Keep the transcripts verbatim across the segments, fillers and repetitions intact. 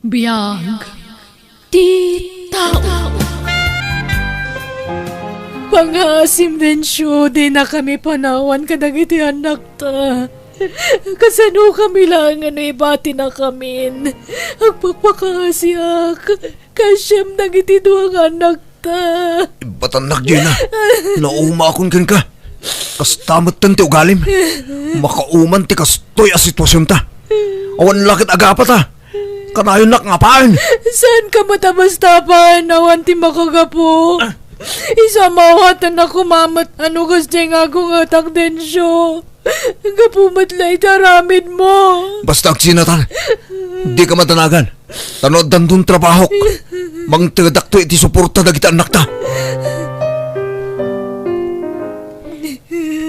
Biag ti tao. Pangaasim, Dencio, dinakami panawan kadagiti annakta. Kasanokami laeng no ibatinakamin? Agpakpakaasiak. Kasdiam dagiti dua nga annakta. Ibatannak, Gina. Naumakon kenka. Kasta metten ti ugalim. Makauman ti kastoy a situasionta. Awan la ket agapata. Kanayonnak nga apaen. Saanka met a basta apaen awan ti makagapu? Ah. Isu a maawatan a kumamet ano kasdiay nga agungetak, Dencio. Gapu met la iti aramidmo. Basta agsinatan. Dika madanagan. Ta no addanton trabahok, mangtedakto iti suporta dagiti annakta.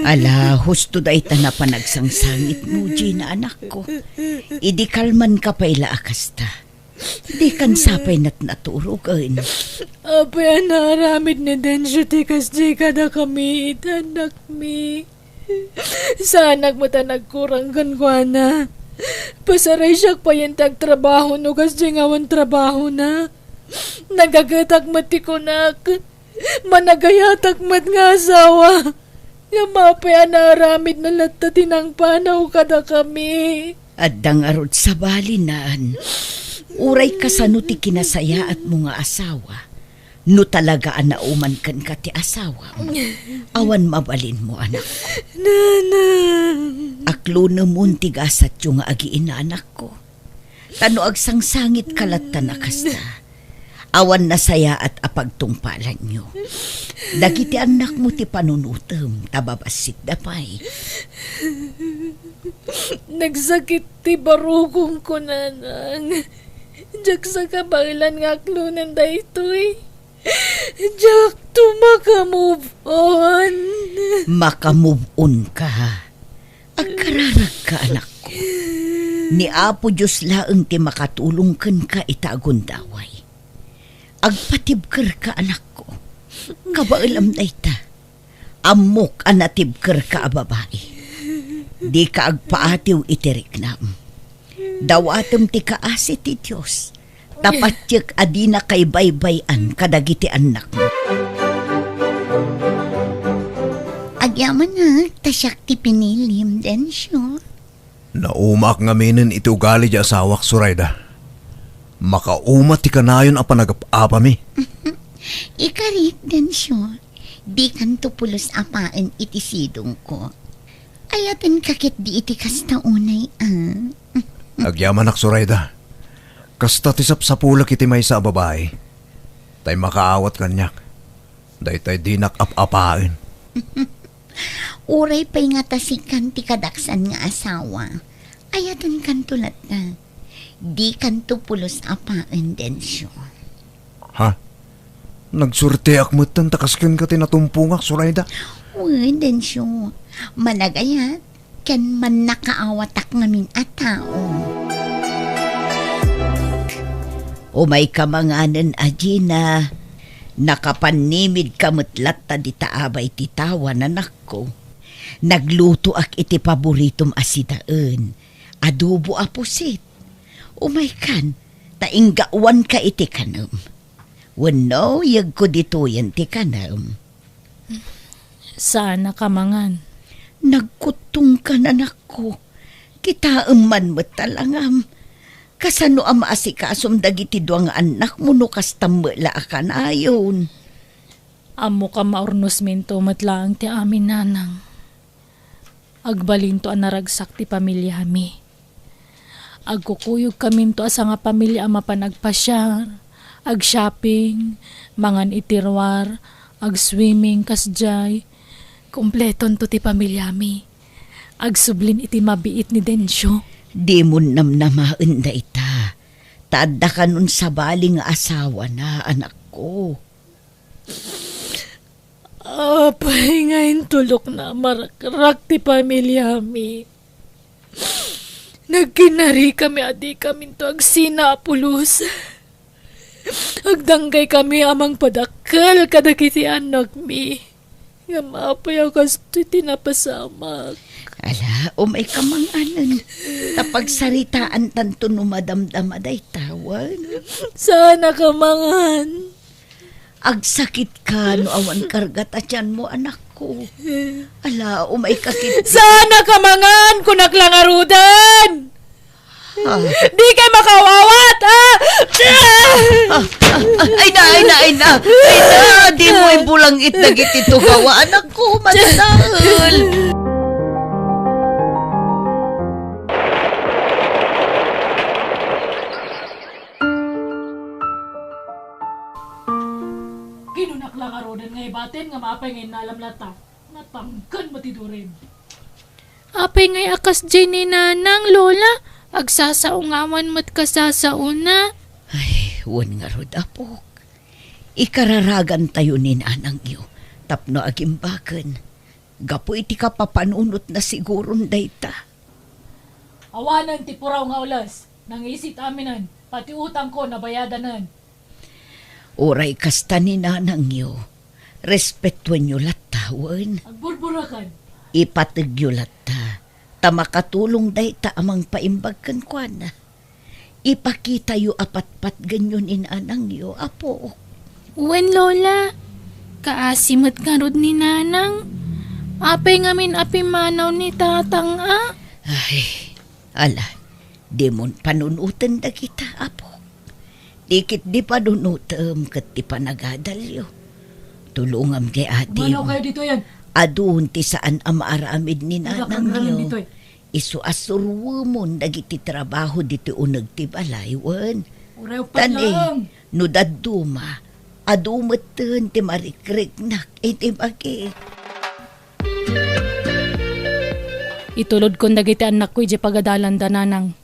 Ala, husto dayta a panagsangsangitmo, Gina, anakko. Idi kalmanka pay la a kasta. Dikan sapay met naturogen. Apay a naaramid ni Dencio ti kasdi kadakami, annakmi? Saanak met a nagkurang kenkuana. Pasaraysiak payen ti agtrabaho no kasdi nga awan trabahona. Nagagetak met ti kunak. Managayatak met nga asawa. Ngem apay a naaramidna latta ti nangpanaw kadakami? Adda ngarud sabalinan. Uray kasano ti kinasayaatmo nga asawa, no talaga a nauman kenka ti asawam, awan mabalinmo, anakko. Nanang. Aklonemon ti gasatyo nga agiina, anakko. Ta no agsangsangitka latta a kasta, awan nasayaat a pagtungpalanyo. Dagiti annakmo ti panunotem, ta babassitda pay. Nagsakit ti barukongko, nanang. Diak sa kabaelan nga aklonen daytoy. Diakto maka-move on. Maka-move on ka. Agkararagka, anakko. Ni Apo Dios laeng ti makatulong kenka ita a gundaway. Agpatibkerka, anakko. Kabaelam dayta. Ammok a natibkerka a babai. Dika agpaatiw iti riknam. Dawatem ti kaasi ti Dios. Ta patiek a dinaka ibaybay-an kadagiti annakmo. Agyamanak, ta siak ti pinilim, Dencio. Naumaak ngaminen iti ugali ti asawak, Zoraida. Makauma ti kanayon a panagap-apami. Ikarik, Dencio. Dikanto pulos apaen iti sidongko. Ayatenka ketdi iti kasta unay, a. Agyamanak, Zoraida. Kasta ti sapsapulek iti maysa a babai. Tay makaawat kaniak. Daytay dinak ap-apaen. Uray pay nga ta sikan ti kadaksan nga asawa. Ayatenkanto latta. Dikanto pulos apaen, Dencio. Ha? Nagsuerteak metten ta kas kenka ti natumpongak, Zoraida? Wen, Dencio. Managayat ken mannakaawatak ngamin a tao. Umayka manganen, a Gina. Nakapannimidka met latta dita abay ti tawa, anakko. Naglutoak iti paboritom a sidaen, adobo a pusit. Umaykan, ta inggawanka iti kanem. Wenno, yegko ditoyen ti kanem. Saannak a mangan. Nagkuttongkan, anakko. Kitaem man met ta langam. Kasano a maasikasom dagiti dua nga annakmo no kastam met la a kanayon? Ammok a maurnosminto met laeng ti amin, nanang. Agbalinto a naragsak ti pamiliami. Agkukuyogkaminto a sangapamilia a mapan agpasiar, agshopping, mangan iti ruar, agswimming, kasdiay. Kompletonto ti pamiliami. Agsublin iti mabiit ni Dencio. Dimon namnamaen dayta. Ta adda kanon sabali nga asawana, anakko. Apay nga intulokna a marakrak ti pamiliami. Nagkinarikami a dikaminto agsina a pulos. Agdanggaykami a mangpadakkel kadagiti annakmi. Ngem apay a kastoy ti napasamak? Ala, umayka manganen. Ta pagsaritaantanto no madamdama dayta, wen. Saan a kamangan. Agsakitka no awan karga ta tianmo, anakko. Ala, umayka ket. Saan a kamangan, kunak la ngaruden! Ah. Dikay makaawat, ah! Ah, ah, ah, ay na, ay na, ay na. Ay na, dimo ibulang-it dagiti tugaw, anakko, mananael. Kinunak la ngaruden nga ibatin ngem apay nga innalam latta. Natangken met ti durim. Apay ngay a kasdiay ni Nanang, Lola? Agsasaungawan met kasasaona. Ay, wen ngarud, apok. Ikararagantayo ni Nanangyo tapno agimbaken. Gapu iti kapapanunotna siguron dayta. Awanen ti puraw nga ules. Nangisit aminen. Pati utangko, nabayadanen. Uray kasta ni nanangyo, respetuenyo latta, wen? Agburburakan. Ipategyo latta, ta makatulong dayta a mangpaimbag kenkuana. Ipakitayo a patpatgenyo ni nanangyo, apo. Wen, Lola. Kaasi met ngarud ni Nanang. Apay ngamin a pimmanaw ni Tatang a? Ay, ala, dimon panunoten dagita, apo. Ti ketdi panunotem ket ti panagadalyo. Tulongam ngay, ate. Umanaw kayo ditoyen. Adun ti saan a maaramid ni nanangyo. Isu a suruemon dagiti trabaho ditoy uneg ti balay, wen. Uray uppat laeng. Tan, eh, no dadduma, adu metten ti marikriknak iti bagi. Itulodkon dagiti annakko idiay pagadalanda, Nanang.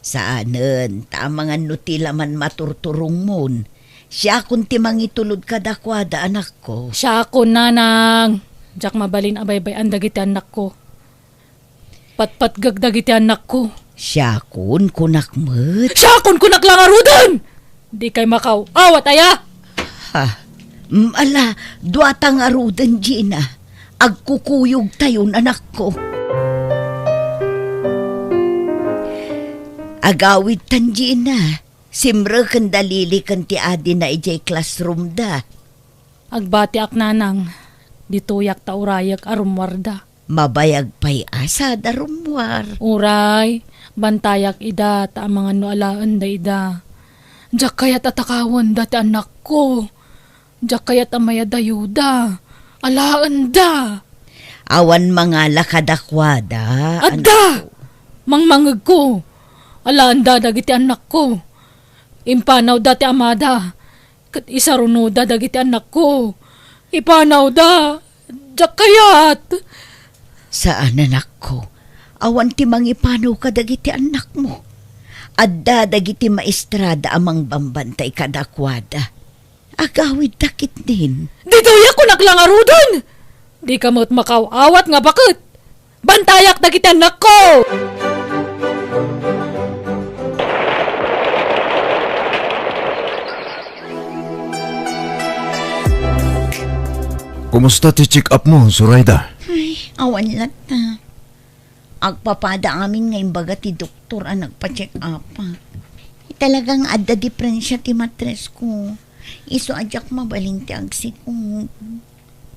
Saanen, ta amangan no ti laman maturturongmon. Siakon ti mangitulod kadakuada, anakko. Siakon, Nanang. Diak mabalin a baybay-an dagiti annakko. Patpatgek dagiti annakko. Siakon, kunak met. Siakon, kunak la ngaruden! Dikay makaw-awat aya! Ha? Mm, ala, duata ngaruden, Gina. Agkukuyogtayon, anakko. Agawidtan, Gina. Simrekenda Lily ken ti adina idiay classroomda. Agbatiak, Nanang. Ditoyak ta urayek a rummuarda. Mabayag pay a sada rummuar. Uray, bantayak ida ta amangan no alaenda ida. Diak kayat a takawenda ti annakko. Diak kayat a mayadayoda. Alaenda. Awan mangala kadakuada, anakko. Adda! Mangmangegko. Alaenda dagiti annakko. Impanawda ti amada. Ket isarunoda dagiti annakko. Ipanawda. Diak kayat. Saan, anakko. Awan ti mangipanaw kadagiti annakmo. Adda dagiti maestrada a mangbambantay kadakuada. Agawidda ketdin. Ditoyak, kunak la ngaruden! Dika met makaw-awat nga baket! Bantayak dagiti annakko! Kumusta ti check-up mo, Zoraida? Ay, awan latta. Agpapada amin nga imbaga ti doktor a nagpa-check-up. Talagang adda diferensia ti matres ko. Isu a diak mabalin ti agsikog.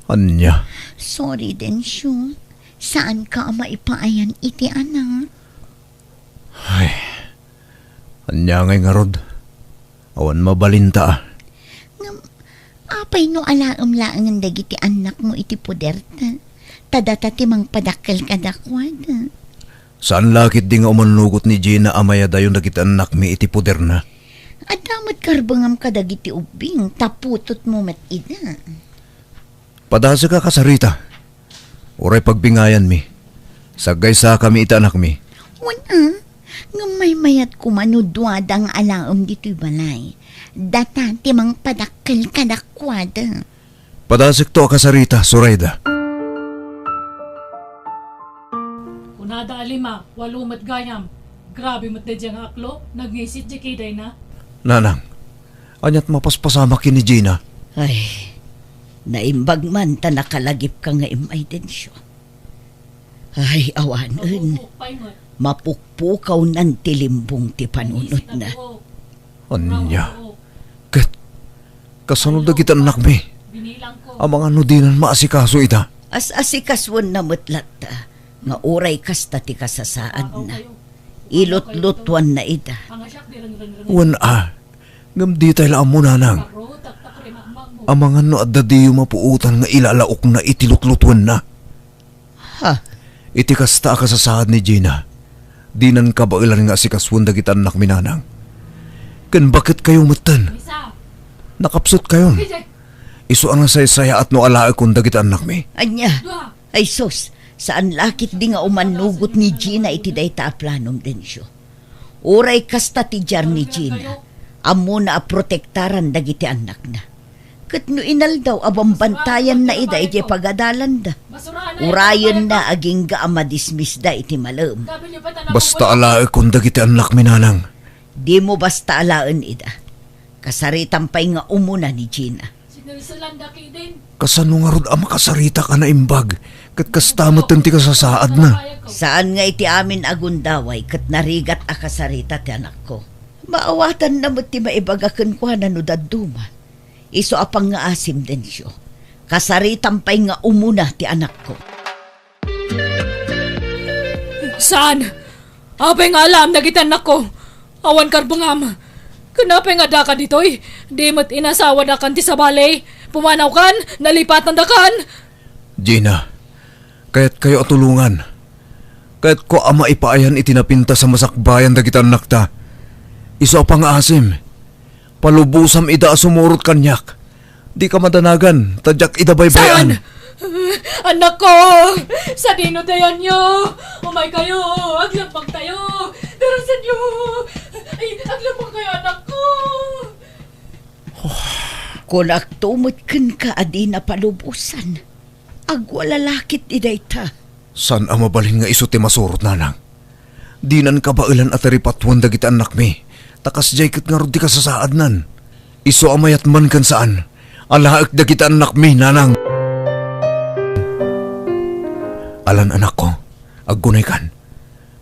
Ania? Sorry, Dencio. Saanka a maipaayan iti anak? Ay, ania ngay ngarud? Awan mabalinta a. Ngem, apay no alaem laengen dagiti annakmo iti poderta? Ta data ti mangpadakkel kadakuada. Saan la ketdi nga umanugot ni Gina a mayadayon dagiti annakmi iti poderna? Adda met karbengam kadagiti ubbing, ta putotmo met ida. Padasek a kasarita. Uray pagbingayanmi. Saggaysakami iti anakmi. Wen a, ngem maymayat koma no duada nga alaem ditoy balay. Data ti mangpadakkel kadakuada. Padasekto a kasarita, Zoraida. Kunada a lima, walo met gayam. Grabe met daydiay nga aklo, nagngisit diay kidayna. Nanang, aniat mapaspasamak ken ni Gina? Ay, naimbag man ta nakalagipka nga immay, Dencio. Ay, awanen. Mapukpukawnan ti limbong ti panunotna. Ania? Ket kasano dagiti annakmi? Amangan no dinan maasikaso ida? As-asikasuenna met latta nga uray kasta ti kasasaadna. Ilutlutuanna ida. Wen a, ngem ditay la ammo, nanang. Amangan no adda diyo mapuotan nga ilalaokna iti lutlutuenna. Ha? Iti kasta a kasasaad ni Gina, dinan kabaelan nga asikasuen dagiti annakmi, nanang. Ken baketkayo metten. Nakapsutkayon. Isu a nasaysayaat no alaekon dagiti annakmi. Ania? Ay sus, saan la ketdi nga umannugot ni Gina iti dayta a planom, Dencio. Uray kasta ti diar ni Gina, ammona a protektaran dagiti annakna. Ket no inaldaw a bambantayanna ida idiay pagadalanda, urayenna agingga a madismisda iti malem. Basta alaekon dagiti annakmi, nanang. Dimo basta alaen ida. Kasaritam pay nga umuna ni Gina. Kasano ngarud a makasaritak a naimbag ket kasta metten ti kasasaadna? Saan nga iti amin a gundaway ket narigat a kasarita ti anakko. Maawatanna met ti maibaga kenkuana no dadduma. Isu a pangngaasim, Dencio. Kasaritam pay nga umuna ti anakko. Saan? Apay nga alaem dagiti annakko? Awan karbengam. Ken apay nga addaka ditoy? Di met inasawadakan ti sabali? Pumanawkan? Nalipatandakan? Gina, kayatkayo a tulongan. Kayatko a maipaayan iti napintas a masakbayan dagiti annakta. Isu a pangngaasim. Palubosam ida a sumurot kaniak. Dika madanagan, ta diak ida baybay-an. Saan? Annakko! Sadino dayanyo? Umaykayo! Aglabangtayo! Darasenyo! Ay, aglabangkayo, annakko! Kunakto met kenka a dina palubosan. Agwala la ketdi dayta. Saan a mabalin nga isu ti masurot, nanang. Dinan kabaelan a taripatuen dagiti annakmi, ta kasdiay ket ngarud ti kasasaadnan. Isu a mayat man ken saan, alaek dagiti annakmi, nanang. Alan, anakko, aggunaykan.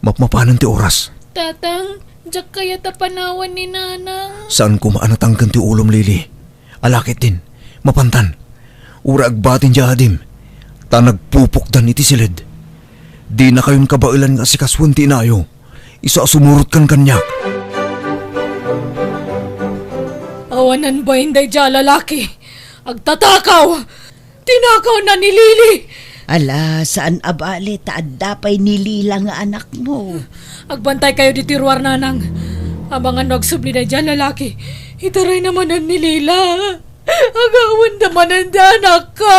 Mapmapanen ti oras. Tatang, diak kayat a panawan ni Nanang. Saan koma a natangken ti ulom, Lily. Ala ketdin, mapantan. Uray agbatin ti adim, ta nagpupokdan iti siled. Dinakayon kabaelan nga asikasuen ti inayo. Isu a sumurotkan kaniak. Awanen bain daydiay a lalaki. Agtatakaw! Tinakawna ni Lily! Ala, saan a bale ta adda pay ni Lila nga anakmo. Agbantaykayo ditoy ruar, Nanang. Amangan no agsubli daydiay a lalaki, itarayna manen ni Lila. Agawenda manen ti anakko.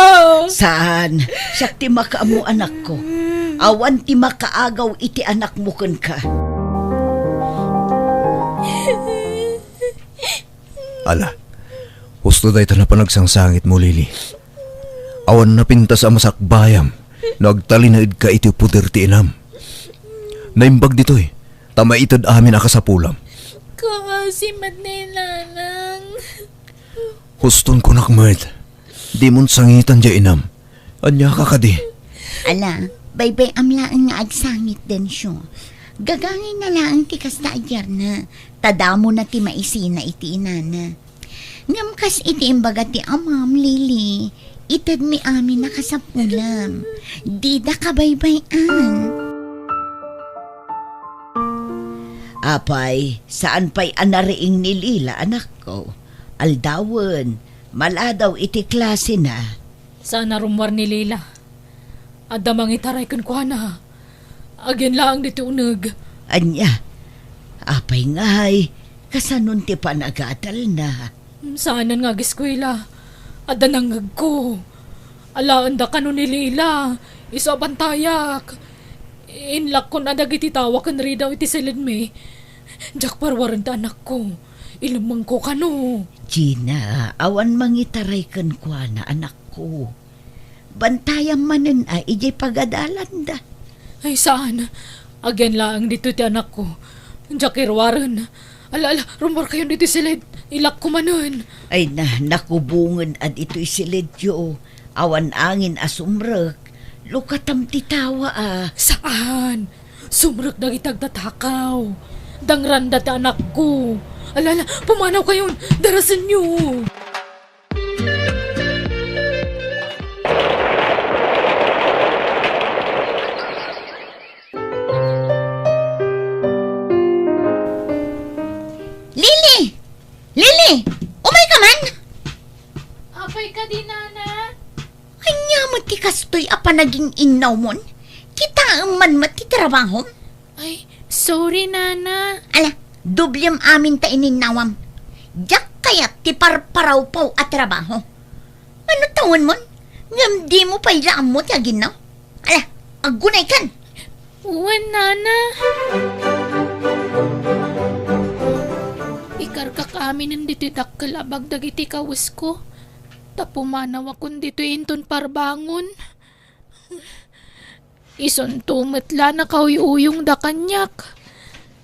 Saan? Siak ti makaammo, anakko. Awan ti makaagaw iti anakmo kenka. Ala, husto dayta a panagsangsangitmo, Lily. Awan napintas a masakbayam no agtalinaedka iti poder ti inam. Naimbag ditoy, ta maited amin a kasapulam. Kaasi met ni Nanang. Huston kunak met, dimon sangitan diay inam. Ania ka kadi? Ala, baybay-am laeng nga agsangit, Dencio. Gagangayna laeng ti kasta a diarna, ta damona ti maisina iti inana. Ngem kas iti imbaga ti amam, Lily, itedmi amin a kasapulam. Dida kabaybay-an. Apay, saan pay a nariing ni Lila, anakko? Aldawen, maladaw iti klasena. Saan a rummuar ni Lila. Adda mangitaray kenkuana. Agen laeng ditoy uneg. Ania? Apay ngay, kasanon ti panagadalna? Saanen nga ageskuela. Adda nangngegko. Alaenda kano ni Lila. Isu a bantayak. Inlakkon a dagiti tawa ken ridaw iti siledmi. Diak paruaren ti anakko. Ilemmengko kano. Gina, awan mangitaray kenkuana, anakko. Bantayam manen a idiay pagadalanda. Ay, saan. Agen laeng ditoy ti anakko. Diak iruaren. Ala, ala, rummuarkayon ditoy siled. Ilakko manen. Ay na, nakubongen a ditoy siledyo. Awan angin a sumrek. Lukatam ti tawa, a. Saan! Sumrek dagiti agtatakaw. Dangranda ti anakko. Ala, ala, pumanawkayon. Darasenyo. Lily! Lily! Umay ka man! Apay kadi, Nana? Ania met ti kastoy a panaging-innawmon? Kitaem man met ti trabahom? Ay, sorry, Nana. Ala, doblem amin ta ininnawam. Diak kayat ti parparawpaw a trabaho. Ano tawenmon? Ngem dimo pay la ammo ti aginnaw? Ala, aggunaykan! Wen, Nana. Ikargak aminen ditoy dakkel a bag dagiti kawesko, ta pumanawakon ditoy inton parbangon. Isunto met la nakauyuyongda kaniak.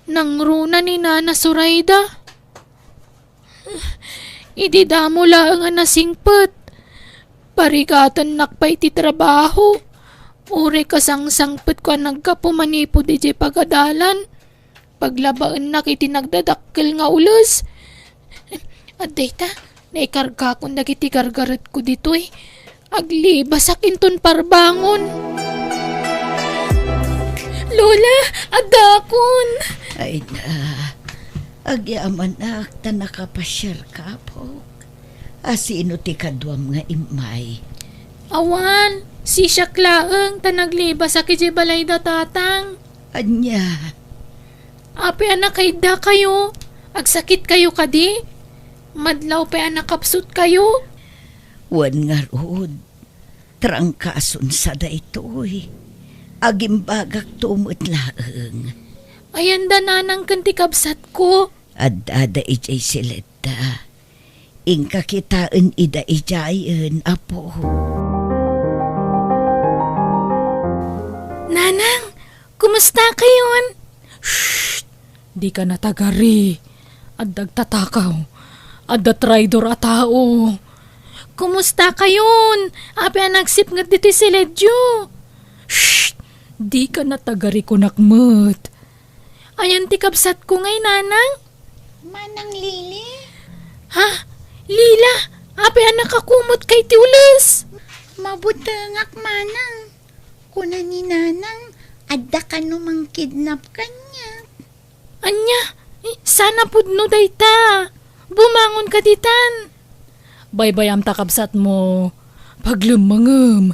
Nangruna ni Nana Zoraida. Idi damo laeng a nasingpet, parigatennak pay ti trabaho. Uray kasangsangpetko a naggapu manipud idiay pagadalan, paglabaennak iti nagdadakkel nga ules. Adda ita, naikargakon dagiti gargaretko ditoy. Aglibasak inton parbangon. Lola, addakon! Ay na, agyamanak ta nakapasiarka, apok. A, sino ti kaduam nga immay? Awan, sisiak laeng ta naglibasak idiay balay da tatang. Ania? Apay a nakaiddakayo? Agsakitkayo kadi? Madlaw pay a nakapsutkayo? Wen ngarud, trangkason sa daytoy. Agimbagakto met laeng. Ayanda nanang ken ti kabsatko? Addada idiay siledda. Inka kitaen ida idiayen, apo. Nanang, kumustakayon? Shh! Dika natagari. Adda agtatakaw. Adda traidor a tao. Kumustakayon? Apay a nagsipnget ditoy siledyo? Shh! Dika natagari, kunak met. Ayan ti kabsatko ngay, Nanang? Manang Lili? Ha? Lila, apay a nakakumotka iti ules? Mabutengak, Manang. Kuna ni Nanang, adda kano mangkidnap kaniak. Ania? Eh, sana pudno dayta. Bumangonka ditan. Baybayam ta kabsatmo. Paglemmengem.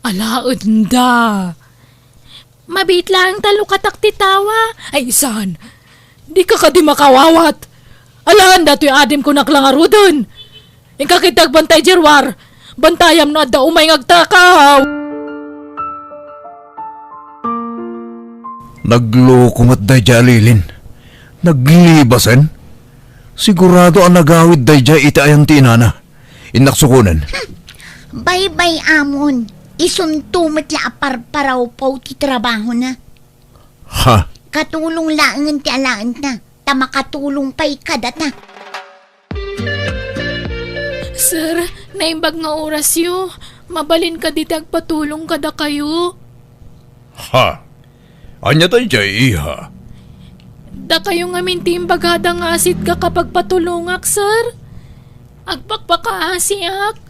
Alaenda. Mabiit laeng ta lukatak ti tawa. Ay, saan? Dika kadi makawawat. Alaen datoy adim kunak la ngaruden. Inka kadi agbantay idiay ruar. Bantayam no adda umay nga agtakaw. Nagloko met daydiay a Lilin. Naglibasen. Sigurado a nagawid daydiay iti ayan ti inana. Innak sukonen. Hmm. Baybay-amon. Isunto met la a parparawpaw ti trabahona. Ha? Katulong laengen ti alaenta, ta makatulong pay kadata. Sir, naimbag nga orasyo. Mabalin kadi ti agpatulong kadakayo? Ha? Ania daydiay, iha? Dakayo ngamin ti imbagada nga asitgak a pagpatulongak, sir. Agpakpakaasiak.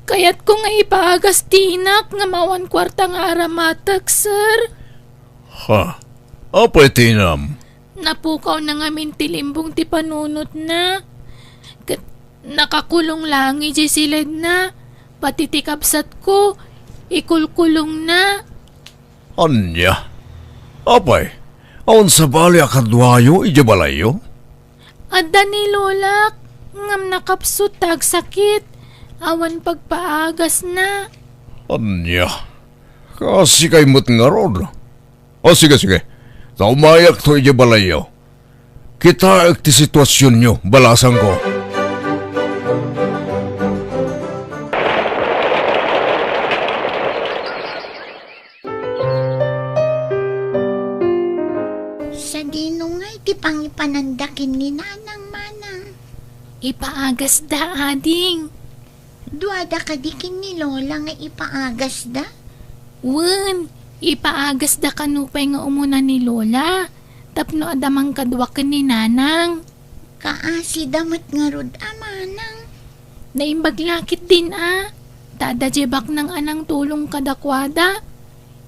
Kayatko nga ipaagas ti inak ngem awan kuarta nga aramatek, sir. Ha? Apay ti inam? Napukawna ngamin ti limbong ti panunotna. Ket nakakulong laeng idiay siledna. Pati ti kabsatko, ikulkulongna. Ania? Apay, awan sabali a kaduayo idiay balayyo? Adda ni lolak, ngem nakapsut ta agsakit. Awan pagpaagasna. Ania? Kaasi kay met ngarud. O, sige, sige. Ta umayakto idiay balayyo. Kitaek ti situasionyo, balasangko. Sadino ngay ti pangipananda ken ni Nanang, Manang? Ipaagasda, ading. Duada kadi ken ni Lola nga ipaagasda? Wen, ipaagasda kano pay nga umuna ni Lola, tapno adda mangkaduaken ni Nanang. Kaasida met ngarud a manang. Naimbag la ketdin a, ta adda diay baknang a nangtulong kadakuada.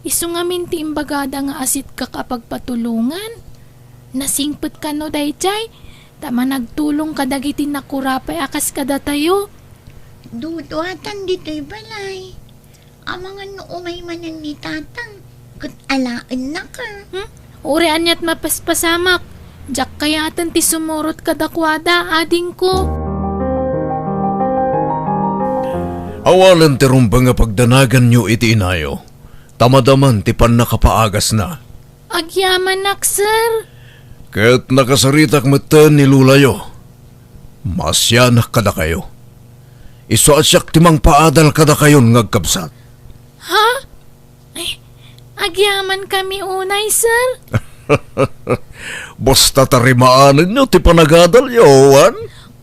Isu ngamin ti imbagada nga asitkak a pagpatulongan. Nasingpet kano daydiay, ta managtulong kadagiti nakurapay a kas kadatayo. Duduatan ditoy balay. Amangan no umay manen ni Tatang, ket alaennaka. Hmm? Uray aniat mapaspasamak, diak kayaten ti sumurot kadakuada, adingko. Awanen ti rumbeng a pagdanaganyo iti inayo, ta madaman ti pannakapaagasna. Agyamanak, sir. Ket nakasaritak metten ni lolayo. Maasianak kadakayo. Isu a siak ti mangpaadal kadakayon nga agkabsat. Ha? Ay, agyamankami unay, sir. Basta tarimaanenyo ti panagadalyo, wen?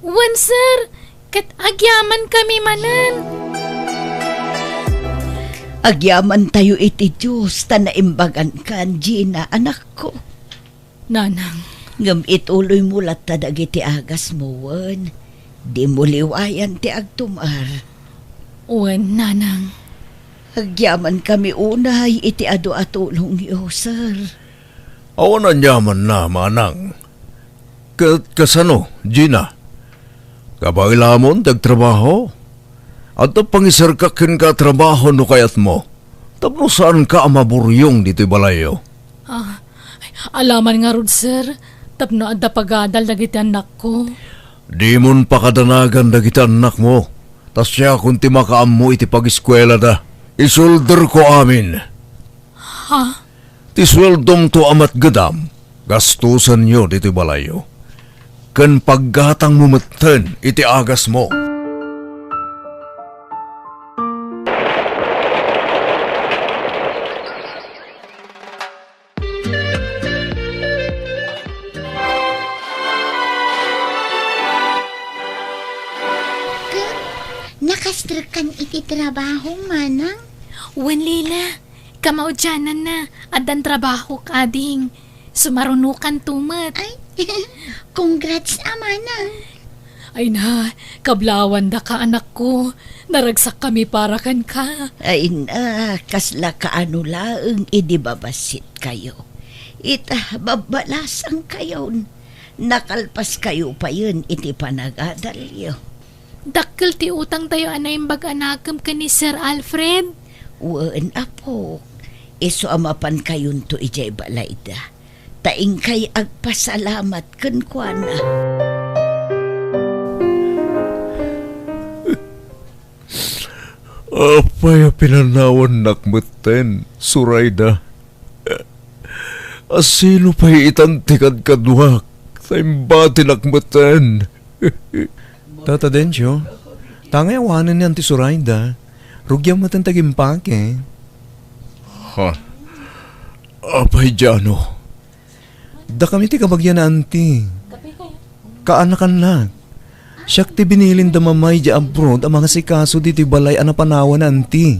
Wen, sir. Ket agyamankami manen. Agyamantayo iti Dios ta naimbagankan, Gina, anakko. Nanang. Ngem ituloymo latta dagiti agasmo, wen. Dimo liwayan ti agtumar. Wen, Nanang. Agyamankami unay iti adu a tulongyo, sir. Awan aniamanna, manang. Ket kasano, Gina? Kabaelamon ti agtrabaho? Adda pangiserkak kenka a trabaho no kayatmo, tapno saanka a maburyong ditoy balayyo. Ah, alaman ngarud, sir, tapno adda pagadal dagiti annakko. Dimon pakadanagan dagiti annakmo, ta siakon ti makaammo iti pagiskuelada. Isulderko amin. Ha? Ti sueldomto a matgedam, gastusenyo ditoy balayyo, ken paggatangmo metten iti agasmo. Ket nakastrekkan iti trabaho, manang? Wen, Lila. Kamaudiananna, addan trabahok, ading. Sumarunokanto met. Ay, congrats a, manang. Ay na, kablawandaka, anakko. Naragsakkami para kenka. Ay na, kasla kaano laeng idi babassitkayo. Ita, babbalasangkayon. Nakalpaskayo payen iti panagadalyo. Dakkel ti utangtayo a naimbag a nakem ken ni Sir Alfred. Wen, apok, isu a mapankayonto idiay balayda, ta inkay agpasalamat kenkuana. Apay a pinanawannak metten, Surayda? A sino pay itan ti kadkaduak, ta imbatinak metten? Tata Dencio, tangay awanen ni Auntie Surayda. Rugiam metten ti agimpake. Ha? Apay, Jano? Dakami ti kabagian a anti. Kaanakannak. Siak ti binilin da Mama idiay abroad a mangasikaso ditoy balay a napanawan a anti.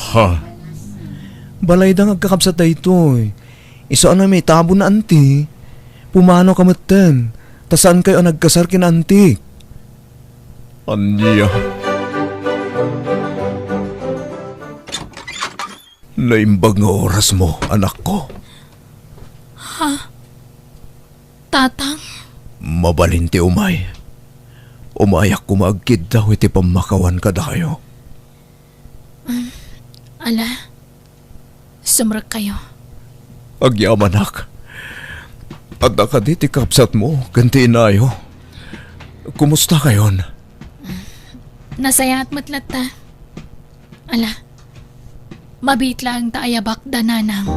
Ha? Balayda nga agkakabsat daytoy. Isu a namitabo na anti. Pumanoka metten, ta saankayo a nagkasar ken anti. Ania? Naimbag nga orasmo, anakko. Ha? Tatang? Mabalin ti umay. Umayak koma agkiddaw iti pammakawan kadakayo. Um, ala, sumrekkayo. Agyamanak. Adda kadi ti kabsatmo ken ti inayo? Kumustakayon? Nasayaat met latta. Ala, mabiit laeng ta ayabak da nanang.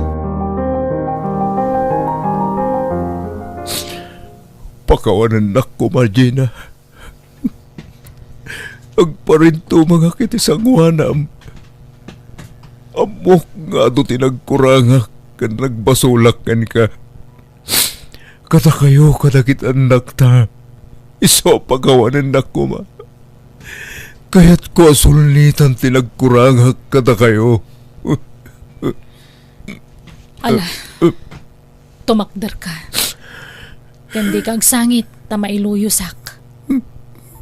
Pakawanennak koma, Gina. Agparintumangak iti sangoanam. Ammok nga adu ti nagkurangak ken nagbasolak kenka. Kadakayo kadagiti annakta, isu a pakawanennak koma. Kayatko a sulnitan ti nagkurangak kadakayo. Ala, tumakderka. Ken dika agsangit ta mailuyosak.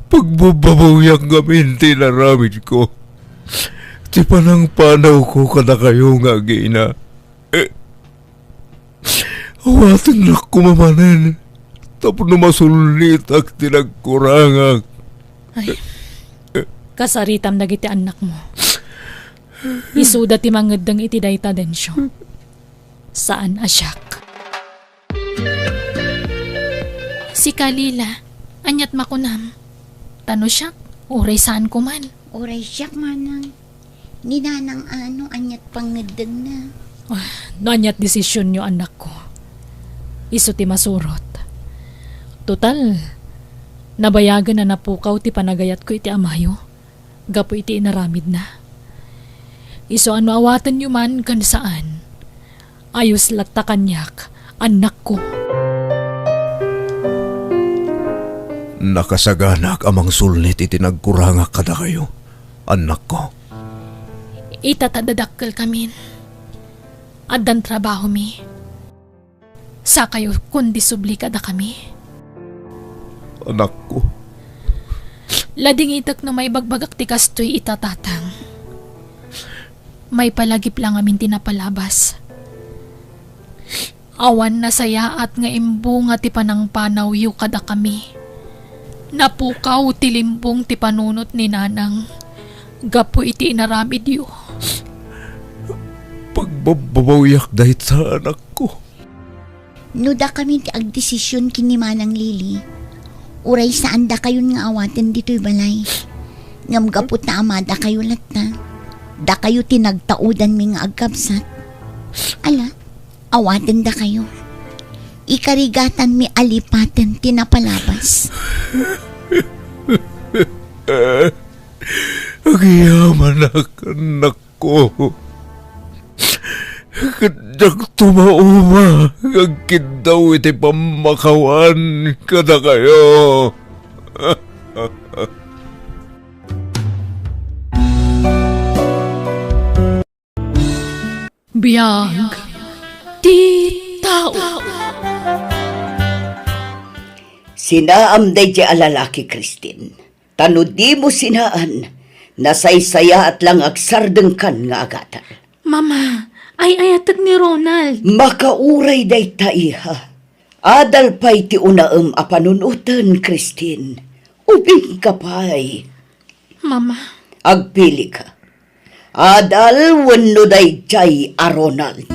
Pagbababawiak ngamin ti inaramidko. Ti panangpanawko kadakayo nga agina. Awatennak koma manen tapno masulnitak ti nagkurangak. Ay, kasaritam dagiti annakmo. Isuda ti mangeddeng iti dayta, Dencio. Saan a siak. Sika, Lila, aniat makunam? Ta no siak, uray saanko man. Uray siak, manang. Ni nanang a no aniat pangngeddengna. Ah, no aniat desisionyo, annakko, isu ti masurot. Total, nabayagen a napukaw ti panagayatko iti amayo gapu iti inaramidna. Isu a no awatenyo man ken saan, ayos latta kaniak, annakko. Nakasaganak a mangsulnit iti nagkurangak kadakayo, annakko. Ita ta dadakkelkamin. Addan trabahomi. Sakayo kundi subli kadakami. Anakko. Ladingitek no maibagbagak ti kastoy ita, tatang. Maipalagip la ngamin ti napalabas. Awan nasayaat nga imbunga ti panangpanawyo kadakami. Napukaw ti limbong ti panunot ni nanang gapu iti inaramidyo. Pagbababawiak dayta, anakko. No dakami ti agdesision ken ni Manang Lily, uray saan dakayon nga awaten ditoy balay. Ngem gapu ta amadakayo latta, dakayo ti nagtaudanmi nga agkabsat. Ala, awaten dakayo. Ikarigatanmi a lipaten ti napalabas. Agyamanak, annak ko. Ket diak tumauma nga agkiddaw iti pammakawan kadakayo. Biag ti tao. Sinaam daydiay a lalaki, Christine. Ta no dimo sinaan, nasaysayaat la nga agsardengkan nga agadal. Mama, ay-ayatek ni Ronald. Makauray dayta, iha. Adal pay ti unaem a panunoten, Christine. Ubingka pay. Mama. Agpilika. Adal wenno daydiay a Ronald?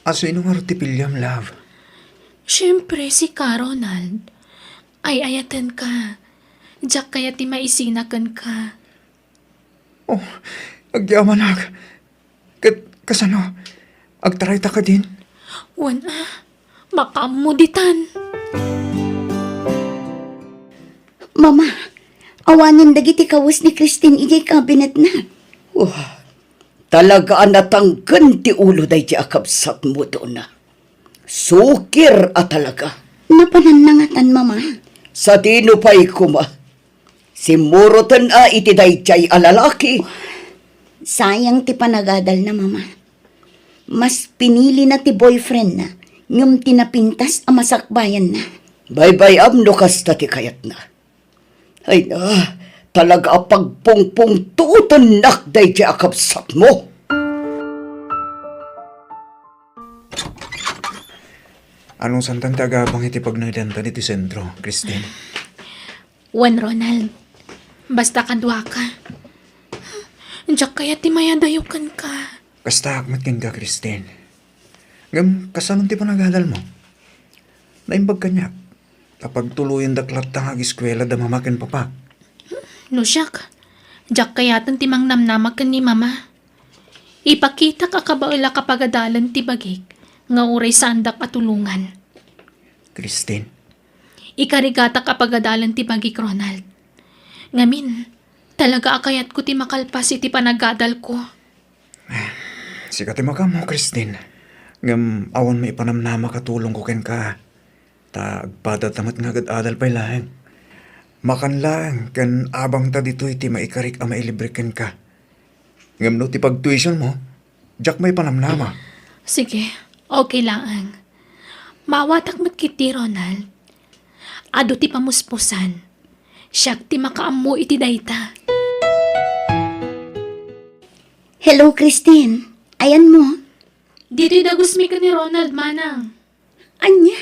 A sino ngarud ti piliam, love? Siempre, sika, Ronald. Ay-ayatenka. Diak kayat ti maisina kenka. Oh, agyamanak. Ket kasano? Agtarayta kadin? Wen a, makaammo ditan. Mama, awanen dagiti kawes ni Christine idiay kabinetna. Wah, talaga a natangken ti ulo daydiay a kabsatmo, Dona. Sukir a talaga. Napananna ngatan, Mama. Sadino pay koma? Simmuroten a iti daydiay a lalaki. Sayang ti panagadalna, Mama. Mas pinilina ti boyfriendna, ngem ti napintas a masakbayanna. Baybay-am no kasta ti kayatna. Ay na, talaga a pagpungpungtuotennak daydiay a kabsatmo. Anusantan ti agabang iti pagnangidantan iti sentro, Christine? Wen, Ronald, basta kaduaka. Diak kayat ti mayadayo kenka. Kastaak met kenka, Christine. Ngem, kasano ti panagadalmo? Naimbag kaniak ta pagtuloyendak latta nga ageskuela da mama ken papa. No siak, diak kayaten ti mangnamnama ken ni mama. Ipakitak a kabaelak a pagadalen ti bagik nga uray saandak a tulongan. Christine. Ikarigatak a pagadalen ti bagik, Ronald. Ngamin, talaga a kayatko ti makalpas iti panagadalko. Sika ti makaammo, Christine. Ngem awan maipanamnamak a tulongko kenka. Ta agpadata met nga agad-adal pay laeng. Makan laeng ken abangta ditoy ti maikarik a mailibre kenka. Ngem no ti pagtuitionmo, Diak maipanamnama. Sige, okay laeng. Maawatak met ketdi, Ronald. Adu ti pamuspusan. Siak ti makaammo iti dayta. Hello, Christine. Ayanmo? Ditoy dagusmi ken ni Ronald, manang. Ania?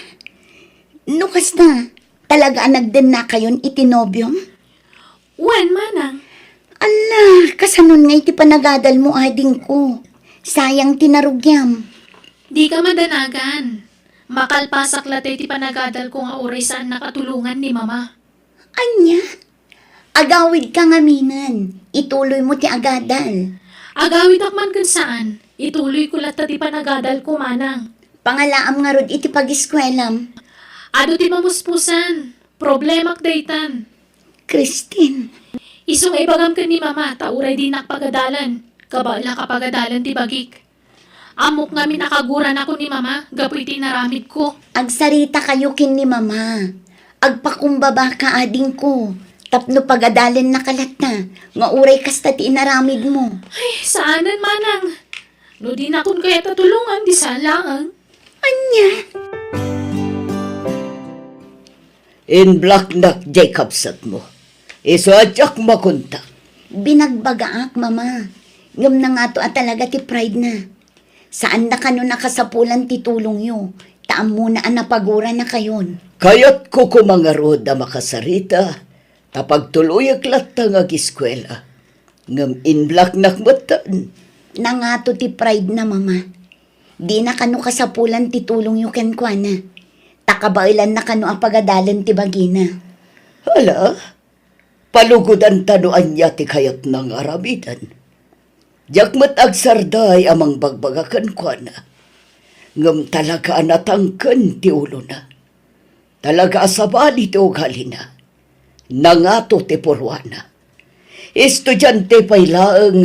No kasta, talaga a nagdennakayon iti nobiom? Wen, manang. Ala, kasanon nga iti panagadalmo, adingko? Sayang ti narugiam. Dika madanagan. Makalpasak latta iti panagadalko nga uray saannak a tulongan ni mama. Ania? Agawidka ngaminen, ituloymo ti agadal. Agawidak man ken saan, ituloyko latta ti panagadalko, manang. Pangalaam ngarud iti pagiskuelam. Adu ti pamuspusan, problemak daytan. Christine. Isu nga ibagam ken ni mama ta uray dinak pagadalan, kabaelak a pagadalan ti bagik. Ammok ngamin a kaguranakon ni mama gapu iti inaramidko. Agsarita kayo ken ni mama. Agpakumbabaka, adingko, tapno pagadalennaka latta nga uray kasta ti inaramidmo. Ay, saanen, manang. No dinakon kayat a tulongan, di saan laeng. Ania? Inblaknak diay kabsatmo. Isu a diak makunta. Binagbagaak, mama. Ngem nangato a talaga ti pride na. Saanna kano nakasapulan ti tulongyo, ta ammona a napaguranakayon. Kayatko koma ngarud a makasarita, ta pagtuloyek latta nga agiskuela. Ngem inblaknak metten. Nangato ti pride na, mama. Dina kano kasapulan ti tulongyo kenkuana, ta kabaelanna kano a pagadalen ti bagina. Hala, palugodanta no ania ti kayatna nga aramiden. Diak met agsarday a mangbagbaga kenkuana, ngem talaga a natangken ti ulona. Talaga a sabali ti ugalina. Nangato ti purwana. Estudiante pay laeng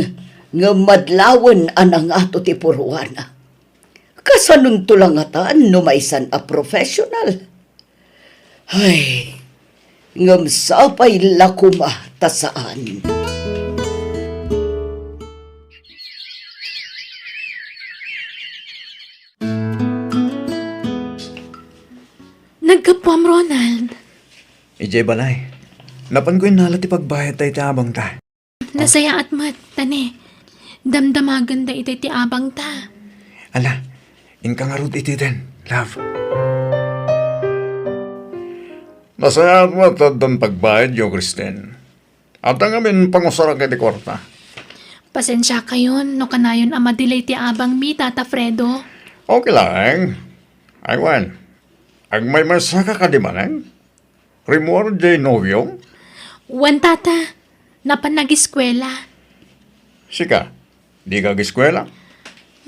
ngem madlawen a nangato ti purwana. Kasanonto la ngatan no maysan a professional? Ay, ngem sapay la koma ta saan. Naggapuam, Ronald. Idiay balay. Napanko innala ti pagbayad ta iti abangta. Nasayaat met, ta ne, damdamagenda iti ti abangta. Ala, inka ngarud iti den, love. Nasayaat met ta addan pagbayadyo, Christine. Adda ngamin pangusarak iti kuarta. Pasensiakayon no kanayon a madelay ti abangmi, Tata Fredo. Okay laeng. Ay, wen. Agmaymaysaka kadi manen? Rimmuar diay nobiom? Wen, Tata. Napan nagiskuela. Sika, dika agiskuela?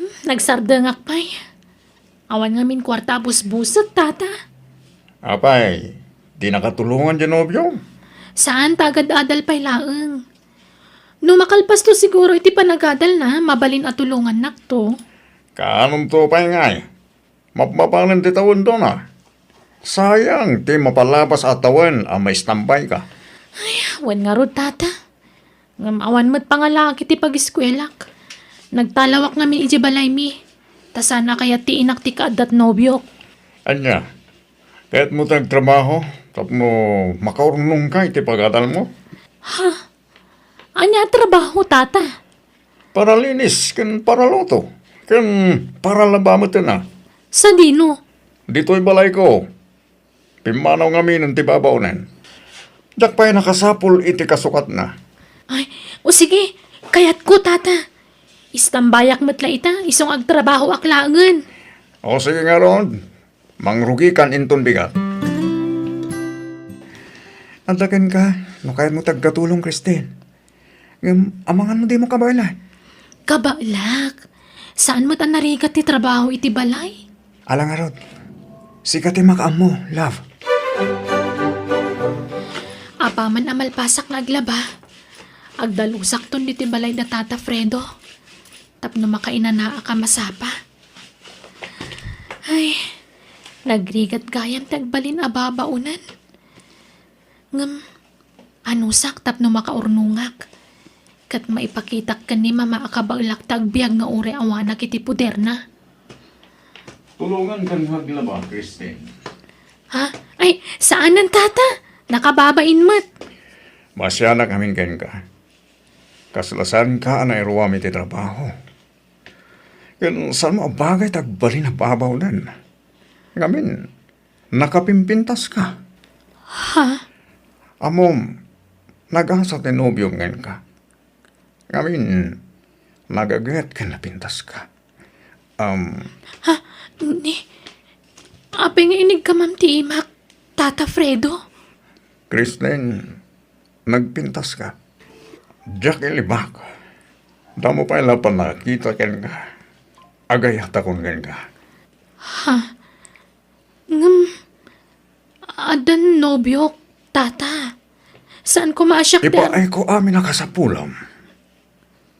Hmm, nagsardengak pay. Awan ngamin kuarta a busbusek, Tata. Apay, di nakatulongan diay nobiom? Saan ta agad-adal pay laeng. No makalpasto siguro iti panagadalna, mabalin a tulongannakto. Kaanonto pay ngay? Mapmapanen ti tawendona. Sayang ti mapalabas a tawen a maistambayka. Ay, wen ngarud, Tata. Ngem awan met pangalaak iti pagiskuelak. Nagtalawak ngamin idiay balaymi, ta saan a kayat ti inak ti kaaddat nobiok. Ania, kayatmo ti agtrabaho tapno makaurnongka iti pagadalmo? Ha? Ania a trabaho, Tata? Paralinis ken paraluto, ken paralaba metten a. Sadino? Ditoy balayko. Pimmanaw ngaminen ti babaonen. Diak pay nakasapul iti kasukatna. Ay, o sige, kayatko, Tata. Istambayak met la ita, isu nga agtrabahoak laengen. O sige ngarud, mangrugikan inton bigat. Adda kenka, no kayatmo ti agkatulong, Christine. Ngem amangan no dimo kabaelan. Kabaelak. Saan met a narigat ti trabaho iti balay? Ala ngarud. Sika ti makaammo, love. Apaman a malpasak nga aglaba, agdalusakton ditoy balay da Tata Fredo tapno makainanaak a masapa. Ay, nagrigat gayam ti agbalin a babaonen. Ngem, anusak tapno makaurnongak? Ket maipakitak ken ni Mama a kabaelak ta agbiag nga uray awanak iti poderna. Tulonganka nga aglaba, Christine. Ha? Ay, saanen, Tata. Nakababain met. Maasianak ngamin kenka. Kasla saanka a nairuam iti trabaho. Ken saanmo a bagay ta agbalin a babawden. Ngamin, nakapimpintaska. Ha? Ammom, nagasa ti nobiom kenka. Ngamin, nagaget ken napintaska. Um, Ha? Ni? Apay nga inigkamam ti imak, Tata Fredo? Christine, nagpintaska. Diak ilibak. Damo pay la pannakita kenka. Agayatakon kenka. Ha? Ngem, addan nobiok, Tata. Saan koma a siak ti ar- Ipaayko amin a kasapulam.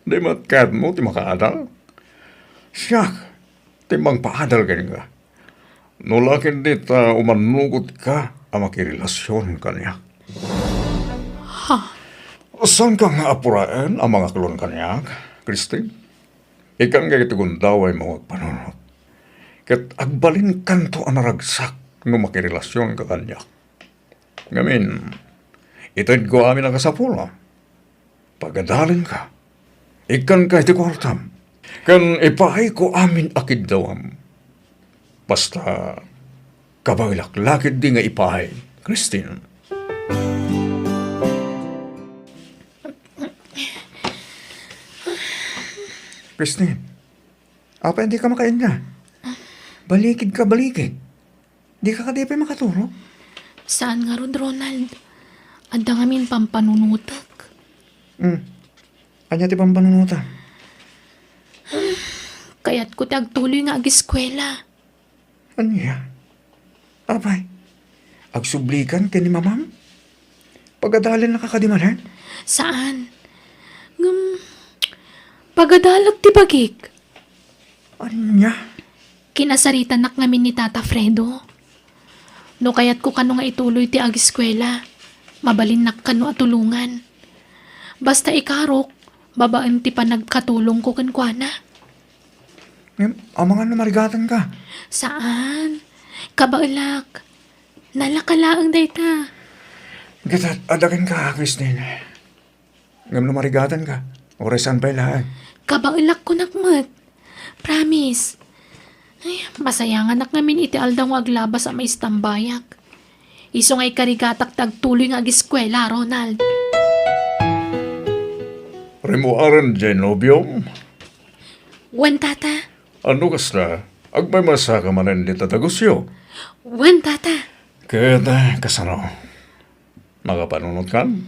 Di met kayatmo ti makaadal? Siak ti mangpaadal kenka. No la ketdi ta umannugotka a makirelasion kaniak. Ha? Saanka nga apuraen a mangaklon kaniak, Christine? Ikkanka iti gundawaymo nga agpanunot. Ket agbalinkanto a naragsak no makirelasionka kaniak. Ngamin, itedko amin a kasapulam. Pagadalenka. Ikkanka iti kuartam. Ken ipaayko amin a kiddawam. Basta, kabaelak la ketdi nga ipaay, Christine. Christine, apay dika makainna? Balikidka, balikid. Dika kadi pay makatulog? Saan ngarud, Ronald. Adda ngamin pampanunotek. Hmm. Ania ti pampanunotem? Kayatko ti agtuloy nga agiskuela. Ania? Apay, agsublikan ken ni mamam? Pagadalennaka kadi manen? Saan? Ngem, pagadalek ti bagik. Ania? Kinasaritanak ngamin ni Tata Fredo. No kayatko kano nga ituloy ti agiskuela, mabalinnak kano a tulongan. Basta ikarok, babaen ti panagkatulongko kenkuana. Ngem, amangan no marigatanka? Saan? Kabaelak. Nalaka laeng dayta. Ket adda kenka, Christine. Ngem no marigatanka, uray saan pay laeng. Kabaelak kunak met. Promise. Ay, masayanganak ngamin iti aldaw nga aglabas a maistambayak. Isu nga ikarigatak ti agtuloy nga agiskuela, Ronald. Rimmuaren diay nobiom? Wen, Tata. Ano kasta? Agmaymaysaka manen dita dagusyo? Wen, Tata. Ket, eh, kasano? Nakapanunotkan?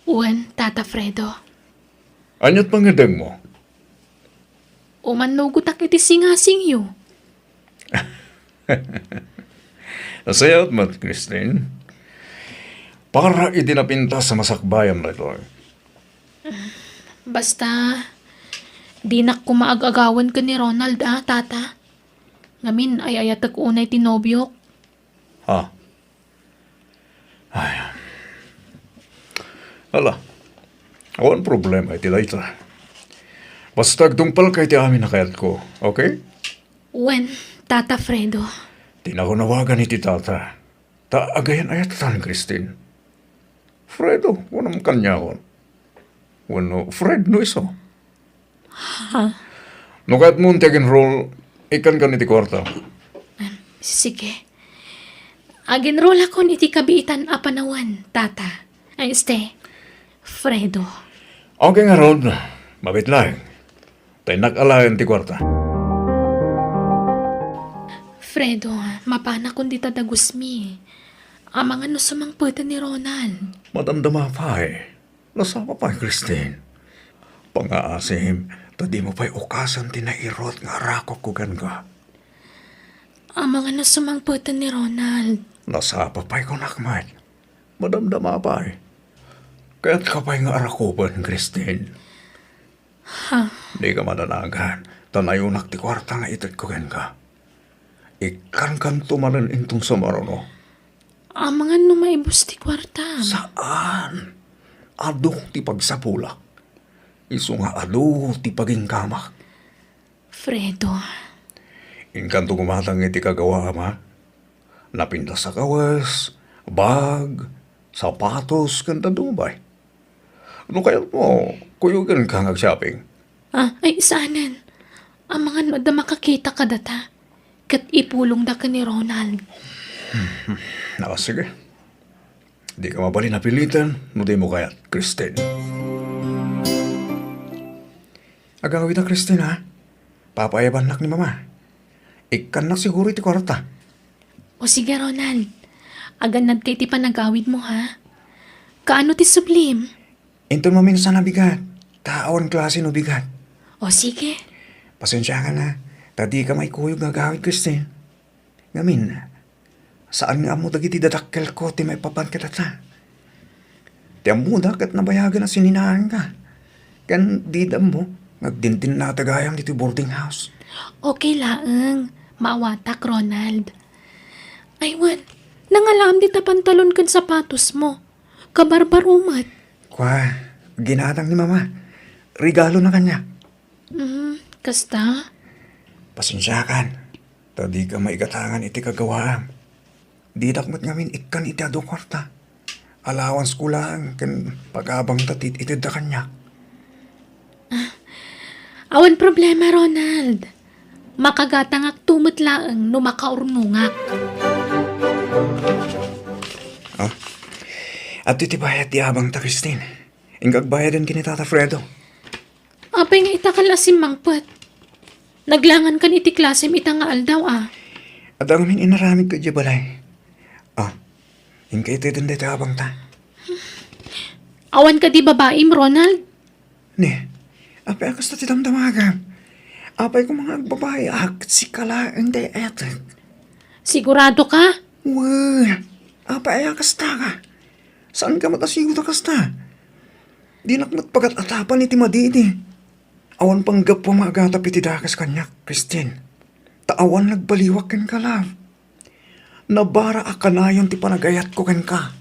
Wen, Tata Fredo. Ania't pangngedengmo? Umannugotak iti singasingyo. Nasayaat met, Christine. Para iti napintas a masakbayam daytoy. Basta, dinak koma ag-agawen ken ni Ronald, a, Tata. Ngamin, ay-ayatek unay ti nobiok. Ha? Ay. Ala, awan problema iti dayta. Basta agtungpalka iti amin a kayatko, okay? Wen, Tata Fredo. Ti nakunawagan iti tata, ta agayan-ayatan, Christine. Fredo, kunam kaniakon. Wenno Fred no isu. Ha? No kayatmo ti ag-enroll, ikkankan iti kuarta. Em, sige. Ag-enrollakon iti kabiitan a panawen, Tata. Ay, este, Fredo. Okay ngarud, mabiit laeng. Ta innak alaen ti kuarta. Fredo, mapanakon dita dagusmi. Amangan no sumangpeten ni Ronald. Madamdama pay. Nasapa pay, Christine. Pangngaasim, ta dimo pay ukasen ti nairut nga arakupko kenka. Amangan no sumangpeten ni Ronald. Nasapa pay kunak met. Madamdama pay. Kayatka pay nga arakupen, Christine. Ha? Dika madanagan, ta nayonak ti kuarta nga itedko kenka. Ikkankanto manen inton sumaruno. Amangan no maibus ti kuarta. Saan? Adu ti pagsapulak. Isu nga adu ti paginggamak. Fredo. Inkanto gumatang iti kagawaam, a? Napintas a kawes, bag, sapatos, ken dadduma pay. No kayatmo, kuyogenka nga ag-shopping. Ah, ay, saanen. Amangan no adda makakita kadata. Ket ipulongda ken ni Ronald. Ah, sige. Dika mabalin a piliten no dimo kayat, Christine. Agawida, Christine, ha? Papaayabannak ni Mama. Ikkannak siguro iti kuarta. O sige, Ronald. Agannadka iti panagawidmo, ha? Kaano ti sublim? Inton maminsan a bigat, ta awan klase no bigat. O sige. Pasensiakan, ha, ta dika maikuyog nga agawid, Christine. Ngamin, saan nga ammo dagiti dadakkelko ti maipapan kadata. Ti ammoda ket nabayagen a sininaanka. Ken dida ammo nga agdindinna gayam ditoy boarding house. Okay laeng. Maawatak, Ronald. Ay, wen, nangalaam dita pantalon ken sapatosmo. Kabarbaro met. Kua, ginatang ni Mama. Regalona kaniak. Mm, kasta? Pasensiakan, ta dika maigatangan iti kagawaam. Didak met ngamin ikkan iti adu a kuarta. Allowance ko laeng ken pag-abangta ti itedda kaniak. Awan problema, Ronald. Makagatangakto met laeng no makaurnongak. Ah, adtoy ti bayad ti abangta, Christine. Inka agbayaden ken ni Tata Fredo. Apay nga ita ka la simmangpet? Naglangankan iti klasem ita nga aldaw, a. Adda ngamin inaramidko idiay balay. Ah, inka itedenda iti abangta. Awan kadi babaim, Ronald? Ne, apay a kasta ti damdamagam? Apay koma nga agbabaiak, sika laeng ti etek. Sigurado ka? Wen, apay a kasta ka? Saan ka met a sigurado kasta? Dinak met pagat-atapan iti madidi. Awan panggapuam nga agatap iti dakes kaniak, Christine. Ta awan nagbaliwak kenka, love. Nabara a kanayon ti panagayatko kenka.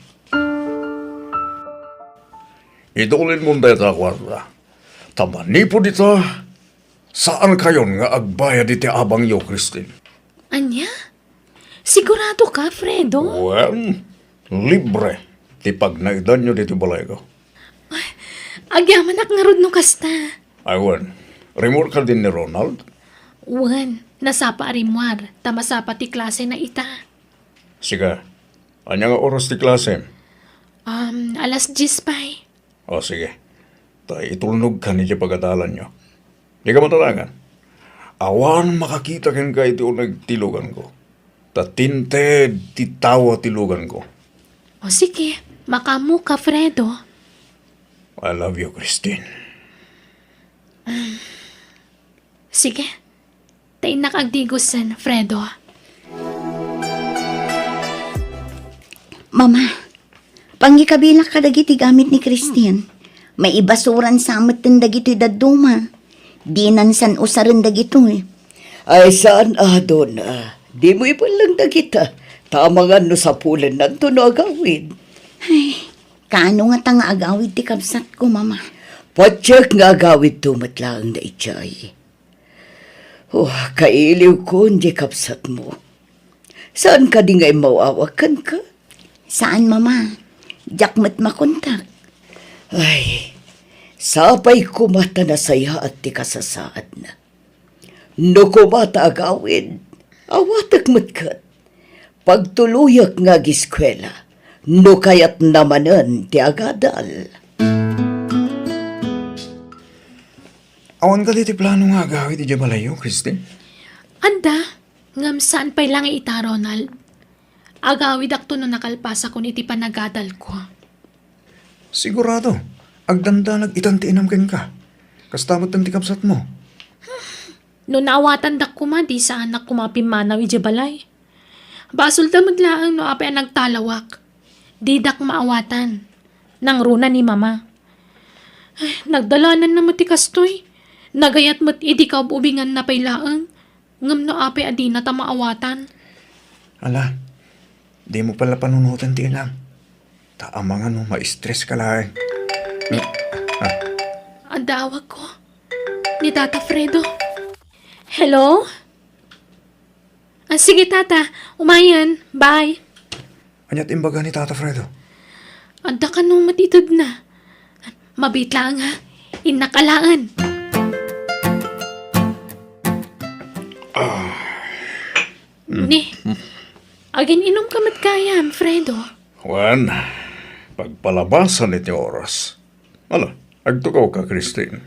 Itulinmon dayta a kuarta. Ta manipud ita, saankayon nga agbayad iti abangyo, Christine. Ania? Sigurado ka, Fredo? Wen, libre ti pagnaedanyo ditoy balayko. Ay, agyamanak ngarud no kasta. Ay, wen. Rimmuar kadin ni Ronald? Wen, nasapa a rimmuar, ta masapa ti klasena ita. Sika, ania nga oras ti klasem? Um, alas dies pay. O, sige. Ta itulnogkan idiay pagadalanyo. Dika mataragan. Awan makakita kenka iti uneg ti luganko. Ta tinted ti tawa ti luganko. O, sige. Makaammoka, Fredo. I love you, Christine. Sige. Ta innak agdigosen, Fredo. Mama, pangikabilak kadagiti gamit ni Christine. Maibasuran sa metten dagitoy dadduma. Dinan san-usaren dagitoy. Ay, saan a, Donna. Dimo ibelleng dagita. Ta amangan no sapulennanto no agawid. Ay, kaano ngata nga agawid ti kabsatko, Mama? Patiek nga agawidto met laeng daydiay. Oh, kailiwkon diay kabsatmo. Saan kadi nga immaw-awag kenka? Saan, Mama. Diak met makontak. Ay, sapay koma ta nasayaat ti kasasaadna. No koma ta agawid, awatek met ket. Pagtuloyak nga agiskuela, no kayatna manen ti agadal. Awan kadi ti plano nga agawid idiay balayyo, Christine? Adda, ngem saan pay la nga ita, Ronald. Agawidakto no nakalpasakon iti panagadalko. Sigurado, agdandanag itan ti inam kenka. Kasta met ti kabsatmo. No naawatandak koma, di saanak koma pimmanaw idiay balay. Basolda met laeng no apay a nagtalawak. Didak maawatan. Nangruna ni Mama. Ay, nagdalananna met ti kastoy. Nagayat met idi kaub-ubinganna pay laeng. Ngem no apay a dinata maawatan? Ala, dimo pay la panunoten ti inam. Ta amangan no ma-stress ka laeng. Adda awagko. Ni Tata Fredo. Hello? Ah, sige, Tata. Umayen. Bye. Ania't imbaga ni Tata Fredo? Adda kano matitedna. Mabiit laeng, ha? Innak alaen. Ah. Ni, agin-inumka met gayam, Fredo. Wen, pagpalabasan iti oras. Ala, agtugawka, Christine.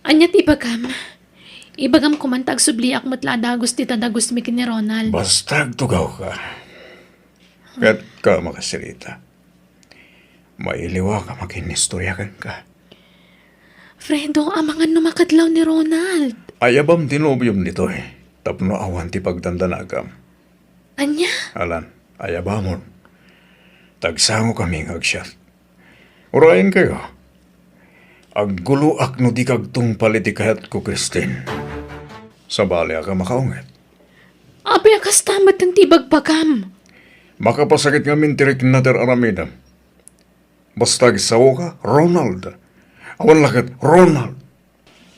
Ania ti ibagam? Ibagam koman ta agsubliak met la a dagus ti tadagusmi ken ni Ronald. Basta agtugawka. Ket ka makasirita. Mailiwak a makinistorya kenka. Fredo, amangan no makadlaw ni Ronald. Ayabam ti nobiom ditoy, tapno awan ti pagdandanagam. Ania? Alan, ayabamon. Tagsangokami nga agsiat. Urayenkayo. Agguloak no dika agtungpal iti kayatko, Christine. Sabaliak a makaunget. Apay a kasta met ti ibagbagam? Makapasakit ngamin ti rikna ti ar-aramidem. Basta agsaoka, Ronald. Awan la ket Ronald.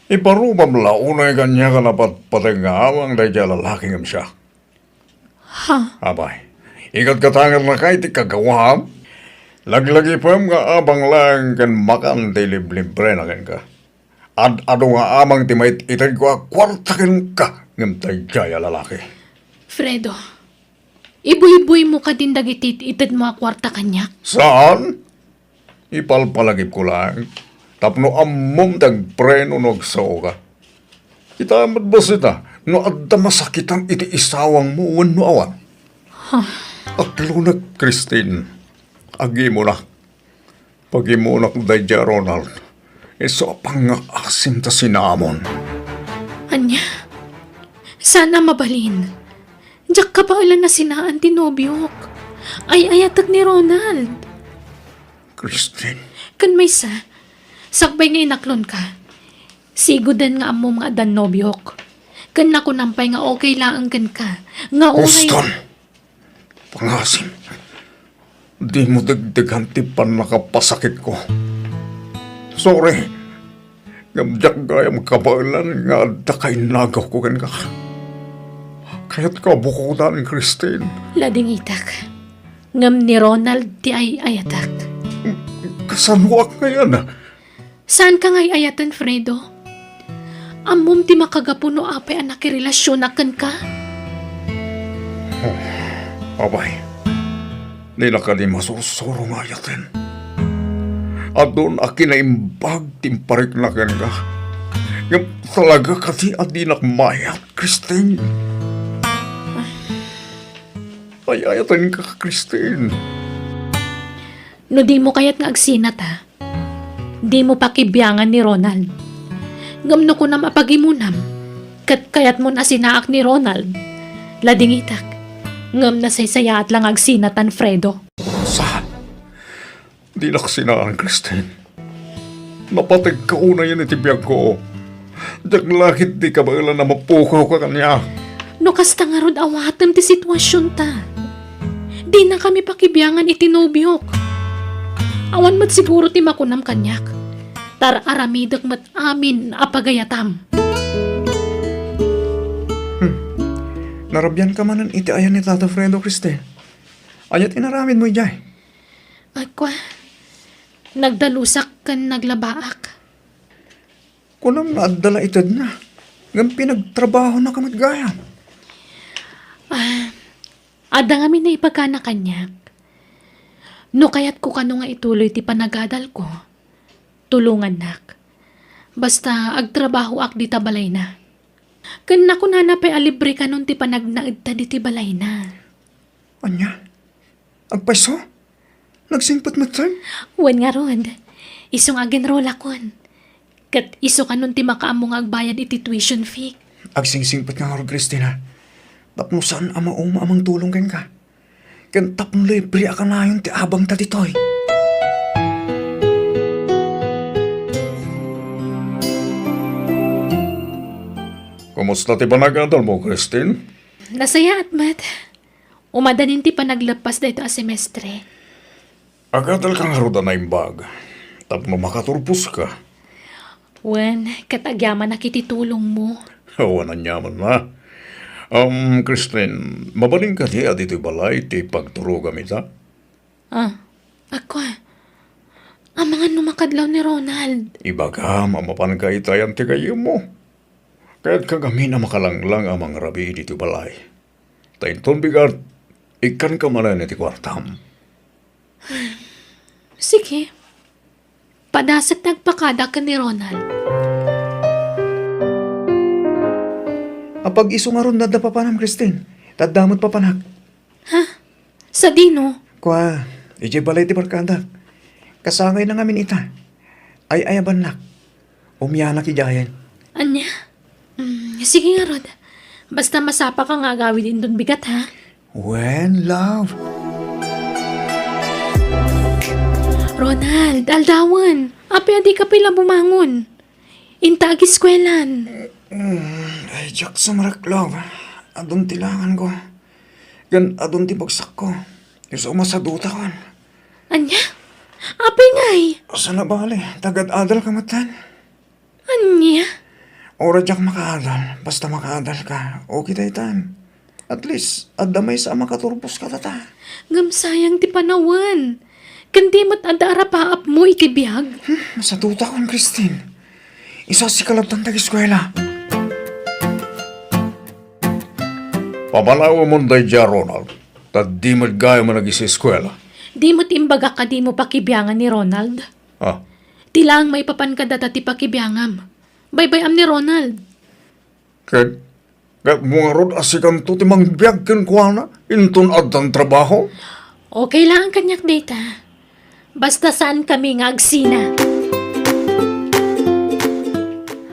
Iparubam la unay kaniak a napatpateg nga abang daydiay a lalaki ngem siak. Ha? Apay, ikatkatangernak iti kagawaam? Laglagipem nga abang laeng ken makan ti liblibrena kenka. Ad-adu nga amang ti mait-itedko a kuarta kenka ngem daydiay a lalaki. Fredo, ibuyboymo kadin dagiti it-itedmo a kuarta kaniak? Saan? Ipalpalagipko laeng tapno ammom ti agpreno no agsaoka. Kitaem met bassit a no adda masakitam iti isawangmo wenno awan. Huh. Atlonek, Christine. Agimunak. Pagimunak daydiay a Ronald. Isu a pangngaasim ta sinaamon. Ania? Saan a mabalin. Diak kabaelan a sinaan ti nobiok. Ay-ayatek ni Ronald. Christine. Ken maysa, sakbay nga inaklonka, sigoden nga ammom nga addan nobiok. Ken nakunam pay nga okay laeng kenka, nga uray... Huston! Pangasim, dimo degdegan ti pannakapasakitko. Sorry. Ngem diak gayam kabaelan nga adda kainagawko kenka. Kayatka a bukodan, Christine. Ladingitak. Ngem ni Ronald ti ay-ayatak. Kasanoak ngayen? Saanka nga ay-ayaten, Fredo. Ammom ti makagapu no apay a nakirelasionak kenka? Apay, Dina kadi masursuro nga ayaten. Adun a kinaimbag ti imparikna kenka. Ngem talaga kadi a dinak mayat, Christine? Ay-ayatenka, Christine. No dimo kayat nga agsinat, ha? Dimo pakibiangan ni Ronald. Ngem no kunam a pagimunam, ket kayatmon a sinaak ni Ronald, ladingitak. Ngem nasaysayaat la nga agsinatan, Fredo. Saan? Dinak sinaan, Christine. Napategka unayen iti biagko. Diak la ketdi kabaelan a mapukawka kaniak. No kasta ngarud, awatem ti situasionta. Dinakami pakibiangan iti nobiok. Awan met siguro ti makunam kaniak. Tar-aramidek met amin a pagayatam. Hmm. Narabianka manen iti ayan ni Tata Fredo, Christine. Ania ti inaramidmo idiay? Ay, kua, nagdalusak ken naglabaak. Kunam nga adda la itedna, ngem pinagtrabahonaka met gayam. Ah, adda ngamin naipagana kaniak. No kayatko kano nga ituloy ti panagadalko, tulongannak. Basta agtrabahoak dita balayna. Ken nakunana pay a libre kanon ti panagnaedta diti balayna. Ania? Agpayso? Nagsingpet metten? Wen ngarud, isu nga agenrolakon. Ket isu kanon ti makaammo nga agbayad iti tuition fee. Agsingsingpet nga ngarud, Christine, tapno saan a mauma a mangtulong kenka. Ken tapno libre a kanayon ti abangta ditoy. Kumusta ti panagadalmo, Christine? Nasayaat met. Umadanin ti panagleppas daytoy a semestre. Agadalka ngarud a naimbag. tapno makaturposka. Wen, ket agyamanak iti tulongmo. Awan aniamanna. Um, Christine, mabalin kadi a ditoy balay ti pagturogam ita? Ah, ako, amangan no makadlaw ni Ronald. Ibagam a mapanka ita yan ti gayyemmo. Kayatko ngamin a makalanglang a mangrabii ditoy balay. Ta inton bigat, ikkanka manen iti kuartam. Sige. Padasek ti agpakada ken ni Ronald. Apag-isu ngarud adda papanam, Christine. Ta adda met papanak. Ha? Sadino? Kua, idiay balay ti barkadak. Kasangayna ngamin ita. Ay-ayabannak. Umianak idiayen. Ania? Mm, sige ngarud. Basta masapaka nga agawid inton bigat, ha? Wen, love? Ronald, aldawen. Apay a dika pay la bumangon? Inta agiskuelan. Mm, ay, diak sumrek, love. Adun ti langanko. Ken adun ti bagsakko. Isu masadutakon. Ania? Apay ngay? Saan a bale, tagad-adalka metten. Ania? Uray diak makaadal, basta makaadalka, okay daytan. At least, adda maysa a makaturpos kadata. Ngem sayang ti panawen. Ken di met adda arapaapmo iti biag? Hmm, masadutakon, Christine. Isasika latta ti agiskuela. Pamanawemon daydiay, Ronald. Ta di met gayam a nag-iseskuela. Di met imbagak a dimo pakibiangan ni Ronald? Ah. Ti laeng maipapan kadata ti pakibiangam. Baybay-am ni Ronald. Ket, ket mo ngarud a sikanto ti mangbiag kenkuana inton addan trabaho? Okay laeng kaniak dayta. Basta saankami nga agsina.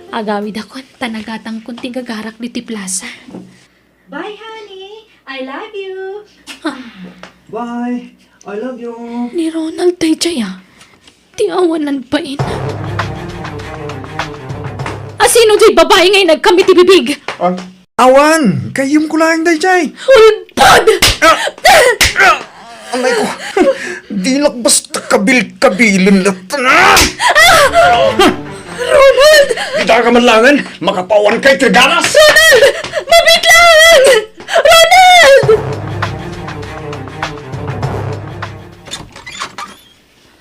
Agawidakon ta nagatangkon ti gagarak ditoy plasa. Bye, honey. I love you. Ah. Bye. I love you. Ni Ronald daydiay, ah. Ti awanan bain. Asino diay babai nga inagkam iti bibig? Ah, awan. Gayyemko laeng daydiay. Ulbod! Ah! Ah! Anay ko, dinak basta kabil-kabilen latta. Ah! Ronald! Ita ka man langen, makapawan kay triganas! Ronald! Mabitlang! Ronald!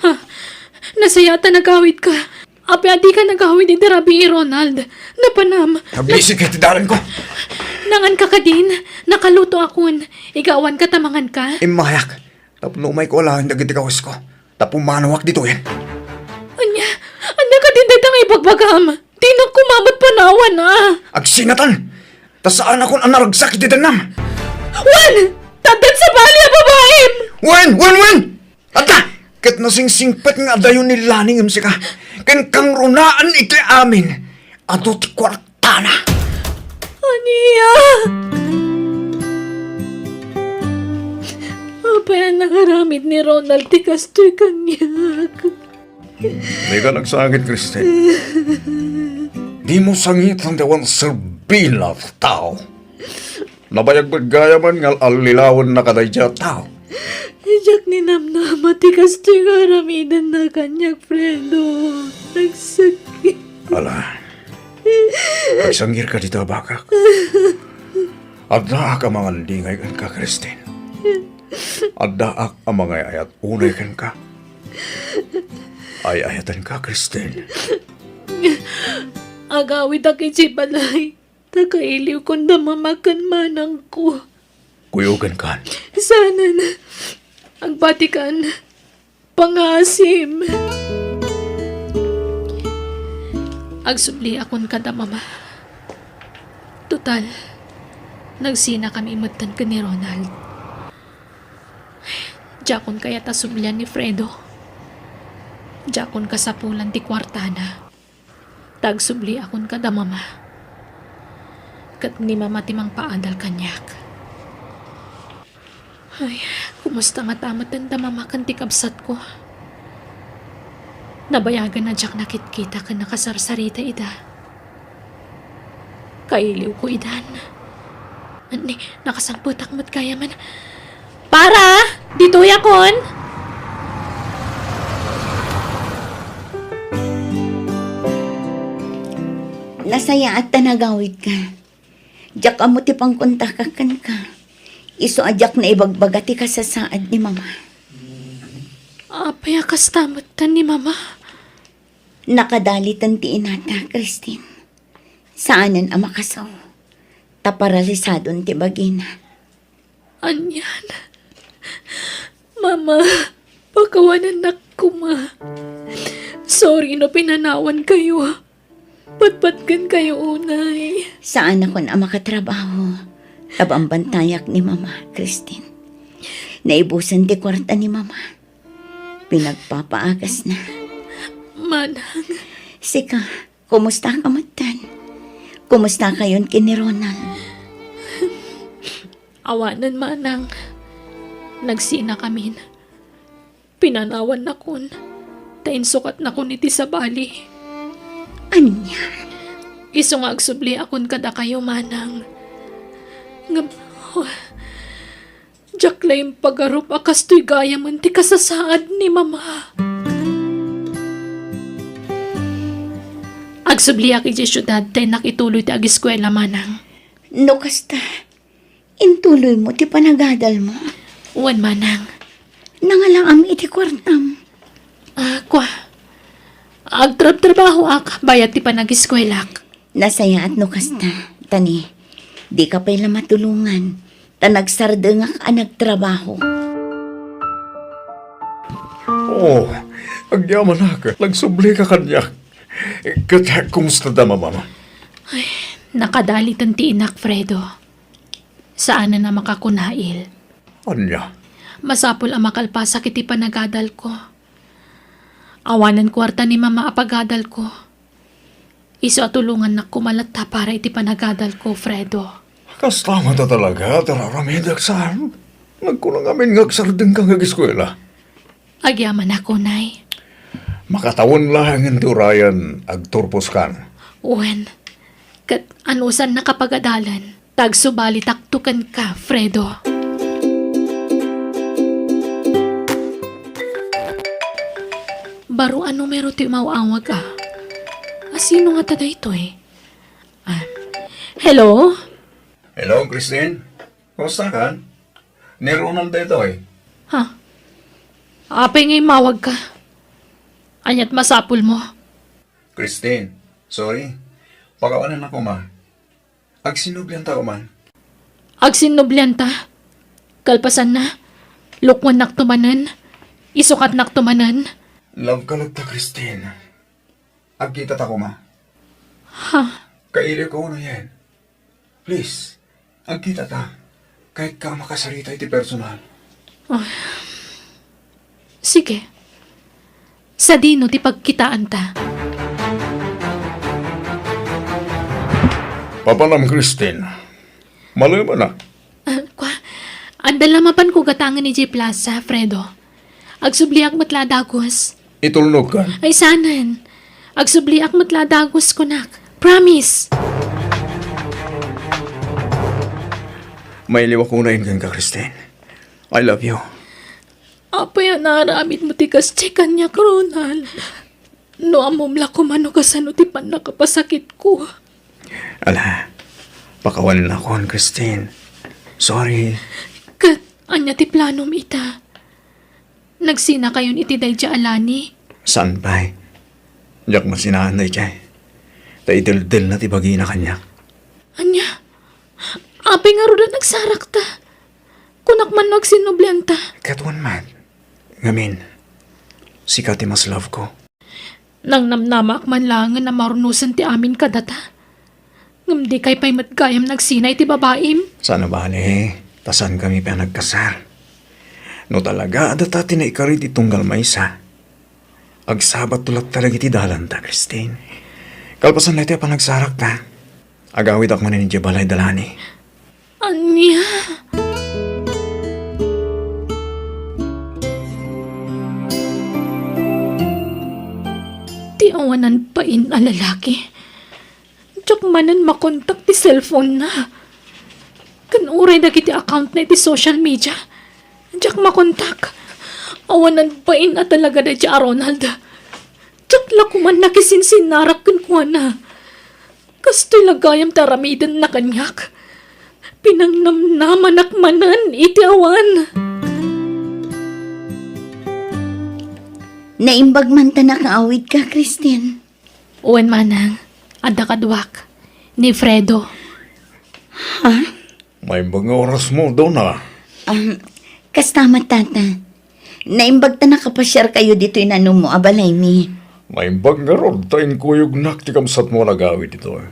Ha? Nasayaat a nagawidka. Apay a dika nagawid iti rabii, Ronald? Napanam. Nabisi kay ti dalanko. Nanganka kadin? Nakalutoakon. Igawanka ta manganka? Immayak. Tapno umayko alaen dagiti kawesko. Ta pumanawak ditoyen. Ania? Ania kadin dayta nga ibagbagam? Dinak koma met panawan, ah. Agsinatan! Ta saanakon a naragsak iti dennam. Wen! Taddan sabali a babaim! Wen! Wen! Wen! Adda! Ket nasingsingpet nga adayo ni Lani ngem sika. Ken kangrunaan iti amin. Adu ti kuartana. Ania? Apay a nangaramid ni Ronald ti kastoy kaniak? Dika nagsangit, Christine. Dimo sangiten ti awan serbina ti tao. Nabayag met gayamen nga al-allilawennaka daydiay a tao. Diak ninamnama ti kastoy nga aramidenna kaniak, Fredo. Nagsakit. Ala, agsangirka dita, bakak. Addaak a mangandingay kenka, Christine. Addaak a mangay-ayat unay kenka. Ay-ayatenka, Christine. Agawidak idiay balay. Ta kailiwkon da mama ken manangko. Kuyogenkan. Saanen. Agbatikan. Pangaasim. Agsubliakon kada mama. Total, nagsinakami metten ken ni Ronald. Diakon kayat a sublian ni Fredo. Diakon kasapulan ti kuartana. Ta agsubliakon kada mama. Ket ni mama ti mangpaadal kaniak. Ay, kumusta ngata metten da mama ken ti kabsatko? Nabayagen a diak nakitkita ken nakasarsarita ida. Kailiwko idan. Ni, nakasangpetak met gayamen. Para! Ditoyakon! Nasayaat ta nagawidka. Diak ammo ti pangkontakak kenka. Isu a diak naibagbaga ti kasasaad ni Mama. Apay a kasta metten ni Mama? Nakadaliten ti inata, Christine. Saanen a makasaw. Ta paralisadon ti bagina. Anian? Mama, pakawanennak koma. Sorry no pinanawankayo. Patpatgenkayo unay. Saanakon a makatrabaho. Ta bambantayak ni Mama, Christine. Naibusen ti kuarta ni Mama. Pinagpapaagasna. Manang. Sika, kumusta ka metten? Kumusta kayon ken ni Ronald? Awanen, Manang. Nagsinakamin. Pinanawannakon, ta insukatnakon iti sabali. Ania? Isu nga agsubliakon kadakayo, Manang. Ngem, oh, diak la impagarup a kastoy gayamen ti kasasaad ni Mama. Agsubliak idiay siudad ta innak ituloy ti ageskuela, Manang. No kasta, intuloymo ti panagadalmo? Wen, Manang. Nangalaam iti kuartam? Ah, kua. Agtrabtrabahoak bayat ti panageskuelak. Nasayaat no kasta, ta ni, dika pay la matulongan, ta nagsardengak a nagtrabaho. Oh, agyamanak, nagsublika kaniak. Ket kumusta da, Mama? Ay, nakadaliten ti inak, Fredo. Saanen a makakunail. Ania? Masapul a makalpasak iti panagadalko. Awanen kuarta ni Mama a pagadalko. Isu a tulongannak koma latta para iti panagadalko, Fredo. Kasta met a talaga ti ar-aramidek saan? Nagkuna ngamin nga agsardengka nga ageskuela. Agyamanak unay. Makatawen laengen ti urayan agturposkan. Wen, ket anusannaka pagadalen, ta agsubalitakto kenka, Fredo. Baro a numero ti umaw-awag, a. A, sino ngata daytoy? Ah, hello? Hello, Christine. Kumusta ka? Ni Ronald daytoy. Ha? Apay nga immawagka? Aniat masapulmo? Christine, sorry. Pakawanennak koma. Agsinnublianta koma. Agsinnublianta? Kalpasanna, lukuennakto manen, isukatnakto manen. Love ka latta, Christine. Agkitata koma. Ha? Kailiwka unayen. Please, agkitata. Kayatko a makasarita iti personal. Ah, sige. Sadino ti pagkitaanta? Papanam, Christine. Malemen a. Ah, kua, adda la mapanko gatangen idiay plaza, Fredo. Agsubliak met la a dagus. Itulnogkan. Ay, saanen. Agsubliak met la a dagus, kunak. Promise! Mailiwak unayen kenka, Christine. I love you. Apay a naaramidmo ti kasdi kaniak, Ronald? No ammom la koma no kasano ti pannakapasakitko. Ala, pakawanennakon, Christine. Sorry. Ket ania ti planom ita? Nagsinakayon iti daydiay a lani? Saan pay. Diak masinaan daydiay. Ta ideldelna ti bagina kaniak. Ania? Apay ngarud a nagsarakta? Kunak man no agsinnublianta. Ket wen met. Ngamin, sika ti mas love ko. Nangnamnamaak man laengen a marunosen ti amin kadata. Ngem dikay pay met gayam nagsina iti babaim. Saan a bale, ta saankami pay a nagkasar. No talaga a data ti naikari ti tunggal maysa, agsabatto latta dagiti dalanta, Christine. Kalpasan daytoy a panagsarakta, agawidak manen idiay balay da Lani. Ania? Ti awanan bain a lalaki. Diak manen makontak ti cellphone-na. Ken uray dagiti account-na iti social media, diak makontak. Awanan bain a talaga daydiay a Ronald. Diak la koman nakisinsinnarak kenkuana. Kastoy la gayam ti aramidenna kaniak. Pinangnamnamanak manen iti awan. Naimbag man ta nakaawidka, Christine. Wen, manang, adda kaduak, ni Fredo. Ha? Maimbag nga orasmo, Dona. Um, kasta met, Tata. Naimbag ta nakapasiarkayo ditoy nanummo a balaymi. Naimbag ngarud ta inkuyognak ti kabsatmo a nagawid ditoy.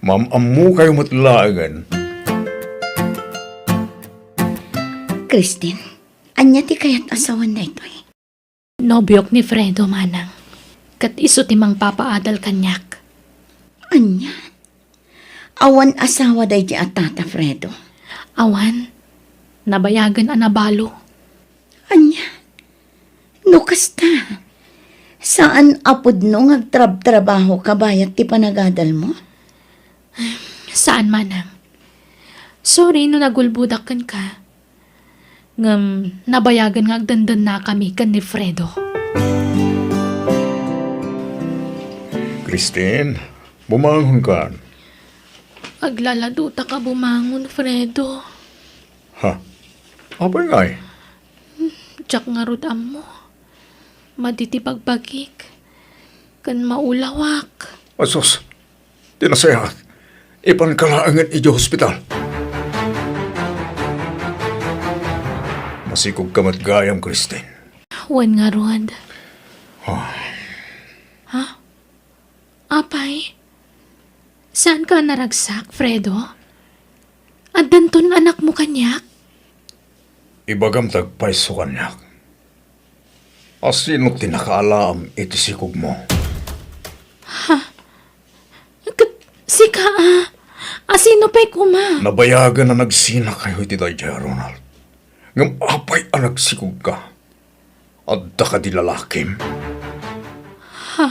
Maam-ammokayo met laengen. Christine, ania ti kayat a sawen daytoy? Nobiok ni Fredo, manang. Ket isu ti mangpapaadal kaniak. Ania? Awan asawa daydi a Tata Fredo? Awan. Nabayagen a nabalo. Ania? No kasta, saan a pudno nga agtrabtrabahoka bayat ti panagadalmo? Saan, manang. Sorry no nagulbodak kenka. Ngem nabayagen nga agdendennakami ken ni Fredo. Christine, bumangonkan. Aglaladutaka bumangon, Fredo. Ha? Apay ngay? Diak ngarud ammo. Madi ti bagbagik. Ken maulawak. Asus, ti nasayaat, ipanka laengen idiay hospital. Masikogka met gayam, Christine. Wen ngarud. Ah. Ha? Apay? Saanka a naragsak, Fredo? Addanton anakmo kaniak? Ibagam ti agpayso kaniak. Asino ti nakaalaam iti sikogmo? Ha? Ket sika a? Asino pay koma? Nabayagen a nagsinakayo iti daydiay a Ronald. Ngem apay a nagsikogka? Adda kadi lalakim? Ha?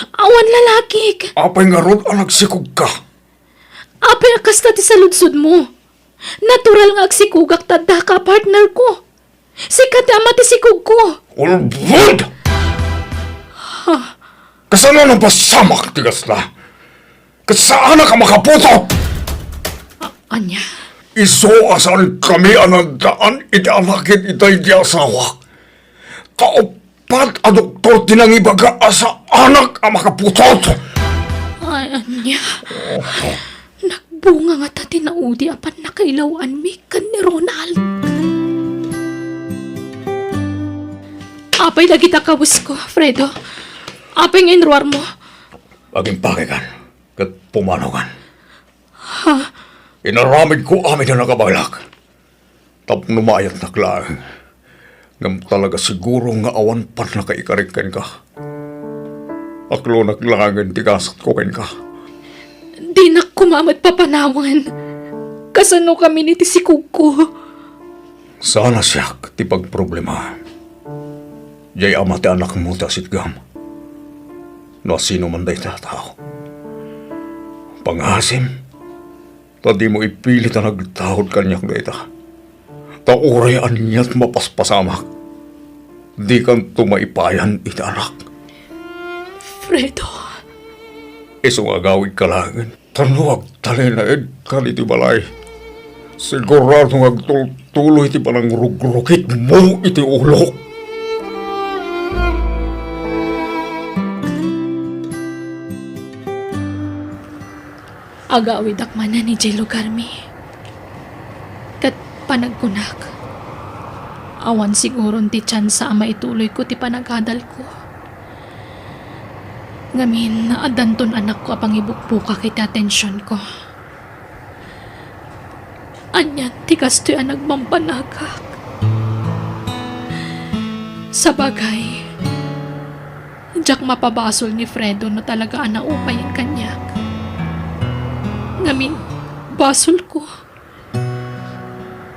Awan lalakik. Apay ngarud a nagsikogka? Apay a kasta ti saludsodmo? Natural nga agsikogak ta addaka a partner ko. Sika ti ama ti sikogko. Ulbod! Ha? Kasano napasamak ti kasta? Ket saanak a makaputot! A-, ania? Isu a saankami a naaddaan iti alakid itay ti asawak. Ta uppat a doktor ti nangibaga a saanak a makaputot! Ay, ania? Nagbunga ngata ti naudi a pannakailaw-anmi ken ni Ronald. Apay dagita kawesko, Fredo? Apay nga inruarmo? Agimpakikan ket pumanakan. Ha? Inaramidko amin a nakabaelak. Tapno maayatnak laeng, ngem talaga siguro nga awan pannakaikarik kenka. Aklonak laengen ti gasatko kenka. Dinak koma met papanawen. Kasano kami ni ti sikogko? Saan a siak ti pagproblemaen. Diay ama ti anakmo ti asitgam. No asino man dayta a tao. Pangasim, ta dimo ipilit a nagtaud kaniak dayta. Ta uray aniat mapaspasamak, dikanto maipayan iti anak. Fredo. Isu nga agawidka laengen, ta no agtalinaedka iti balay, sigurado nga agtultuloy ti panangrugrukitmo iti ulok. Agawidak manen idiay lugarmi. Ket panagkunak, awan siguron ti tsansa a maituloyko ti panagadalko. Ngamin, addanton anakko a pangibukbukak iti atensionko. Anian ti kastoy a nagbambanagak? Sabagay, diak mapabasol ni Fredo no talaga a naupayen kaniak. Ngamin, basolko.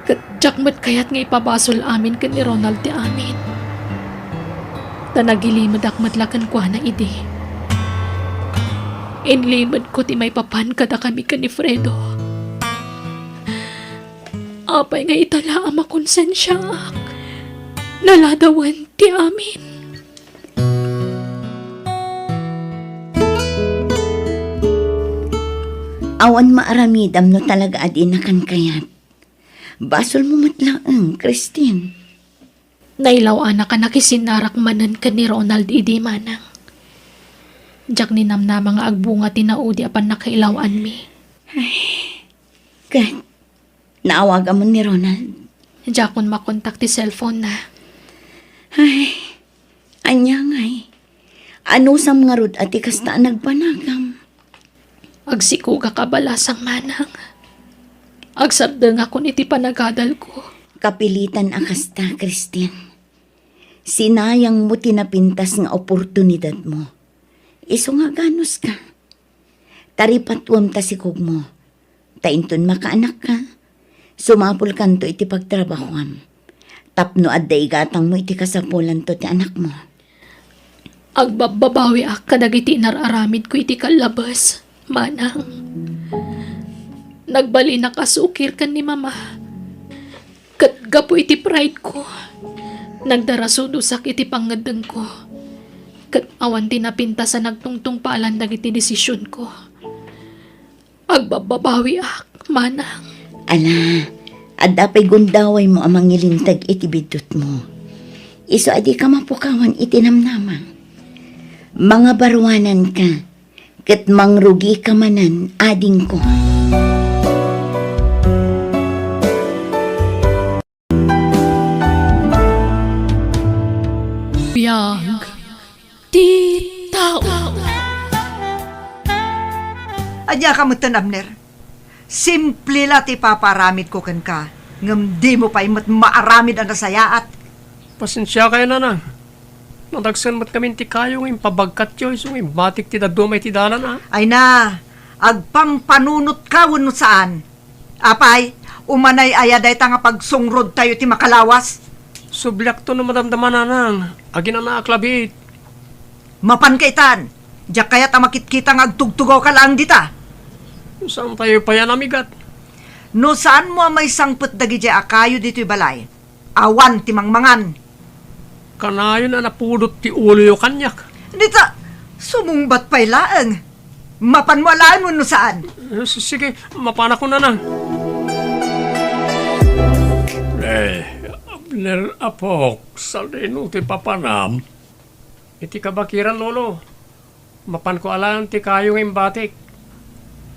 Ket diak met kayat nga ipabasol amin ken ni Ronald ti amin. Ta nagilimedak met la kenkuana idi. Inlimedko ti maipapan kadakami ken ni Fredo. Apay nga ita la a makonsensiaak? Naladawen ti amin. Awan maaramidam no talaga a dina kan kayat. Basolmo met laeng, Christine. Nailaw-anak a nakisinnarak manen ken ni Ronald idi, manang. Diak ninamnama nga agbunga ti naudi a pannakailaw-anmi. Ket, naawagamon ni Ronald? Diakon makontak ti cellphone-na. Ay, ania ngay? Anusam ngarud a ti kasta a nagpanagam? Agsikogak a balasang, manang. Agsardengakon iti panagadalko. Kapilitan a kasta, Christine. Sinayangmo ti napintas nga oportunidadmo. Isu nga aganuska. Taripatuem ta sikogmo. Ta inton makaanakka, sumapulkanto iti pagtrabahoam. Tapno adda igatangmo iti kasapulanto ti anakmo. Agbabbabawiak kadagiti inar-aramidko iti kallabes, manang. Nagbalinak a sukir ken ni mama. Ket gapu iti pride-ko, nagdarasudosak iti pangngeddengko. Ket awan ti napintas a nagtungtungpalan dagiti desisionko. Agbabbabawiak, manang. Ala, adda pay gundawaymo a mangilinteg iti biddutmo. Isu a dika mapukawan iti namnama. Mangabaruananka, ket mangrugika manen, adingko. Biag ti tao. Ania ka metten, Abner? Simple la ti ipapaaramidko kenka, ngem dimo pay met maaramid a nasayaat. Pasensiakayo, nanang. Nadagsen met ngamin ti kayo nga impabagkatyo isu nga imbatik ti dadduma iti dalan, a? Ay na, agpangpanunotka wenno saan? Apay, umanay aya dayta nga pagsungrodtayo iti makalawas? Subliakto no madamdama, nanang. Aginanaak labiit. Mapanka itan. Diak kayat a makitkita nga agtugtugawka laeng dita. Saantayo pay a namigat? No saanmo a maisangpet dagidiay a kayo ditoy balay, awan ti mangmangan. Kanayon a napudot ti uloyo kaniak. Dita, sumungbat pay laeng. Mapanmo alaen wenno saan? Eh, s-, sige, mapanakon, nanang. Eh, Abner, apok, sadino ti papanam? Iti kabakiran, Lolo. Mapanko alaen ti kayo nga imbatik.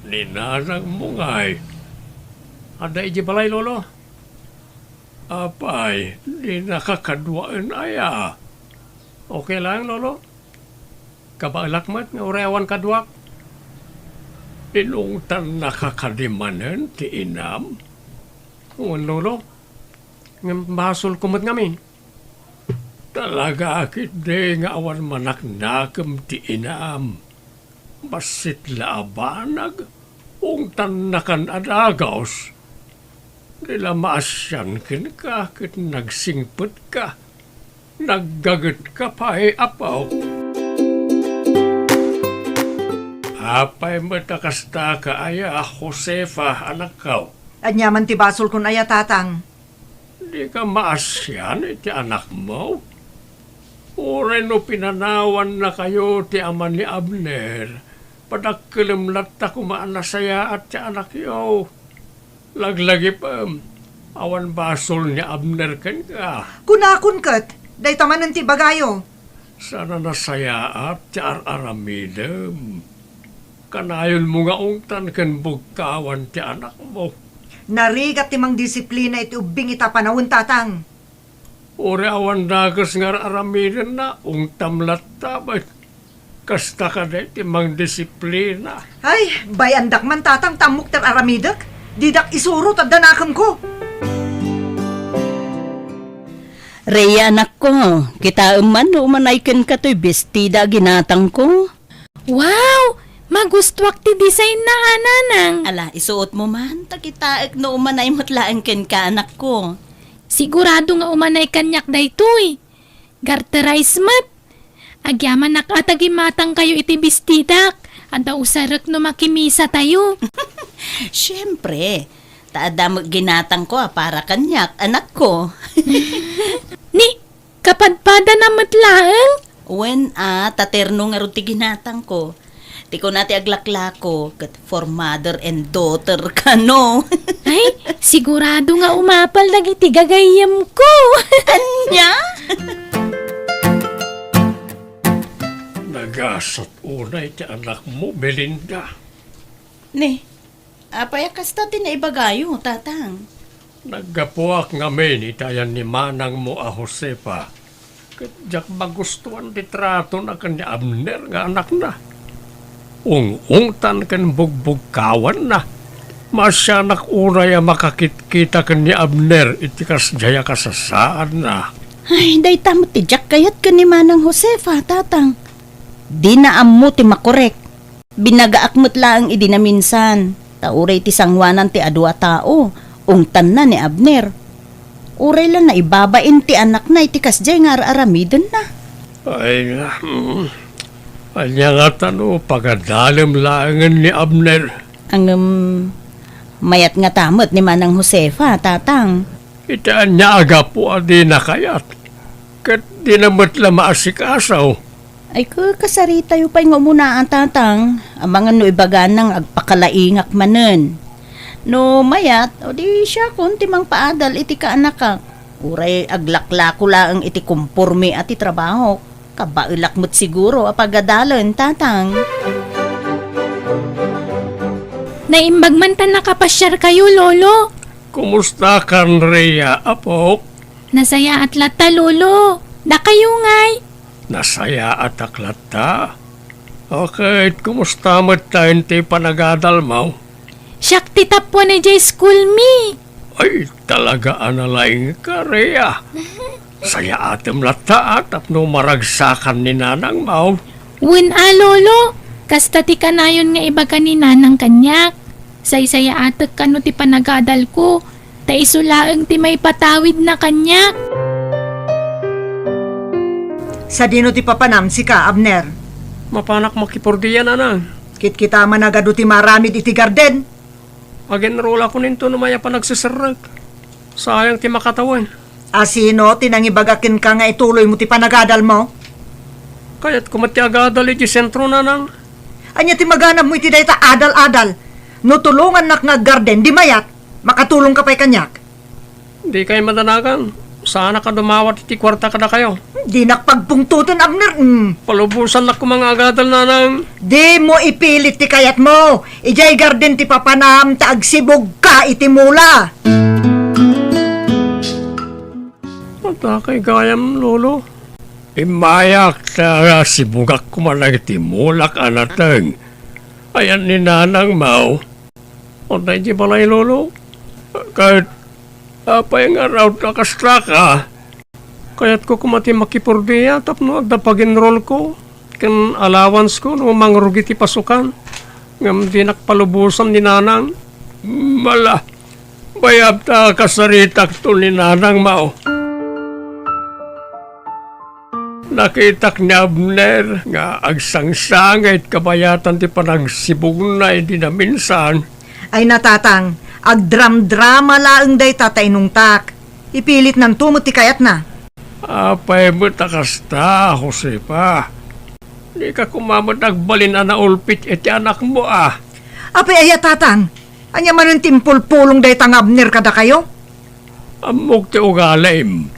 Ni nanangmo ngay? Adda idiay balay, Lolo. Apay, dina kakaduaen aya? Okay laeng, Lolo. Kabaelak met nga uray awan kaduak. Inungtannaka kadi manen ti inam? Wen, Lolo. Ngem basolko met ngamin. Talaga ketdi nga awan manaknakem ti inam. Bassit la a banag, ungtannakan a dagus. Di la maasian kenka ket nagsingpetka. Naggagetka pay, apok. Apay met a kastaka aya, Josefa, anakko? Ania man ti basolkon aya, tatang? Dika maasian iti anakmo? Uray no pinanawannakayo ti ama ni Abner, padakkelem latta koma a nasayaat ti anakyo. Laglagipem, awan basol ni Abner kenka. Kunakon ket, dayta manen ti ibagayo. Saan a nasayaat ti ar-aramidem. Kanayonmo nga ungtan ken bugkawan ti anakmo. Narigat ti mangdisiplina iti ubbing ita panawen, tatang. Uray awan dakes nga ar-aramidenna, ungtam latta met. Kasta kadi ti mangdisiplina. Ay, bay-andak man, tatang, ta ammok ti ar-aramidek. Didak isuro ta adda nakemko. Rhea, anakko, kitaem man no umanay kenka toy bestida a ginatangko. Wow! Magustuak ti design na, a, nanang. Ala, isuotmo man, ta kitaek no umanay met laeng kenka, anakko. Sigurado nga umanay kaniak daytoy. Garterized met. Agyamanak a ta gimatangkayo iti bestidak. Adda usarek no makimisatayo. Siempre, ta adda met ginatangko a para kaniak, anakko. Ni, kapadpadana met laeng? Wen a, ta terno ngarud ti ginatangko. Ti kuna ti aglaklako, ket for mother and daughter kano. Ay, sigurado nga umapal dagiti gagayyemko. Ania? Nagasat unay ti anakmo, Belinda. Ne, apay a kasta ti naibagayo, Tatang? Naggapuak ngamin iti ayan ni manangmo a Josefa, ket diak magustuan ti tratona ken ni Abner nga anakna. Ung-ungtan ken bugbugkawanna. Maasianak unay a makakitkita ken ni Abner iti kasdiay a kasasaadna. Ay, dayta met ti diak kayat ken ni Manang Josefa, Tatang. Dina ammo ti makorek. Binagaak met laeng idi naminsan, ta uray ti sangoanan ti adu a tao, ungtanna ni Abner. Uray la naibabain ti anakna iti kasdiay nga ar-aramidenna. Ay, hmm. Ania ngata no pagadalem laengen ni Abner? Ngem, mayat ngata met ni Manang Josefa, Tatang. Iti ania a gapu a dina kayat, ket dina met la maasikaso. Ay, ka-, kasaritayo pay nga umunaan, Tatang. Amangan no ibagana nga agpakalaingak manen. No mayat, o di siakon ti mangpaadal iti kaanakak. Uray aglaklako laeng iti komporme a ti trabahok. Kabaelak met siguro a pagadalen, Tatang. Naimbag man ta nakapasiarkayo, Lolo. Kumustakan, Rhea, apok? Nasayaat latta, Lolo. Dakayo ngay? Nasayaatak latta. Ket, kumusta met ta ti panagadalmo? Siak ti tappuan idiay school mi. Ay, talaga a nalaingka, Rhea. Sayaatem latta a tapno maragsakan ni nanangmo. Wen a, Lolo. Kasta ti kanayon nga ibaga ni nanang kaniak. Saysayaatek kano ti panagadalko, ta isu laeng ti maipatawidna kaniak. Sadino ti papanam, sika, Abner? Mapanak makipordia, nanang. Kitkita man a adu ti maaramid iti garden. Agenrolakon inton umay a panagseserrek. Sayang ti makatawen. A sino ti nangibaga kenka nga ituloymo ti panagadalmo? Kayatko met ti agadal idiay sentro, nanang. Ania ti maganabmo iti dayta adal-adal? No tulongannak nga aggarden, di mayat. Makatulongka pay kaniak. Dikay madanagan. Saanak a dumawat iti kuarta kadakayo. Dinak pagpungtoten, Abner. Mm. Palubosannak koma nga agadal, nanang. Dimo ipilit ti kayatmo. Idiay garden ti papanam ta agsibugka iti mula. Adda kay gayam, Lolo. Immayak ta sibugak koma dagiti mulak a nateng. Ayan ni nanangmo. Adda idiay balay, Lolo. Ket apay nga raut a kasta ka? Kayatko koma ti makipordia tapno adda pag-enrollko ken allowance ko no mangrugi ti pasukan. Ngem dinak palubosan ni nanang. Mala, bayat ta kasaritakto ni nanangmo. Nakitak ni Abner nga agsangsangit kabayatan ti panagsibugna idi naminsan. Ay, natatang, agdramdrama laeng dayta ta inungtak. Ipilitnanto met ti kayatna. Apay met a kasta, Josefa? Dika koma met agbalin a naulpit iti anakmo, a? Apay aya, tatang? Ania manen ti impulpulong dayta nga Abner kadakayo? Ammok ti ugalim.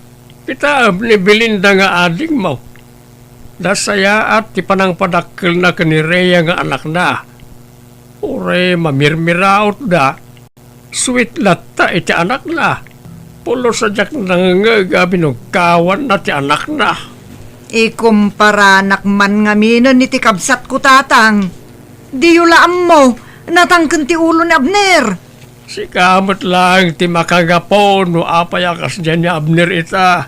Kitaem ni Belinda nga adingmo. Nasayaat ti panangpadakkelna ken ni Rhea nga anakna. Uray mamirmirautda, sweet latta iti anakna. Pulos a diak nangngeg a binugkawanna ti anakna. Ikumparanak man ngaminen iti kabsatko, tatang. Diyo la ammo, natangken ti ulo ni Abner. Sika met laeng ti makagapu no apay a kasdiay ni Abner ita.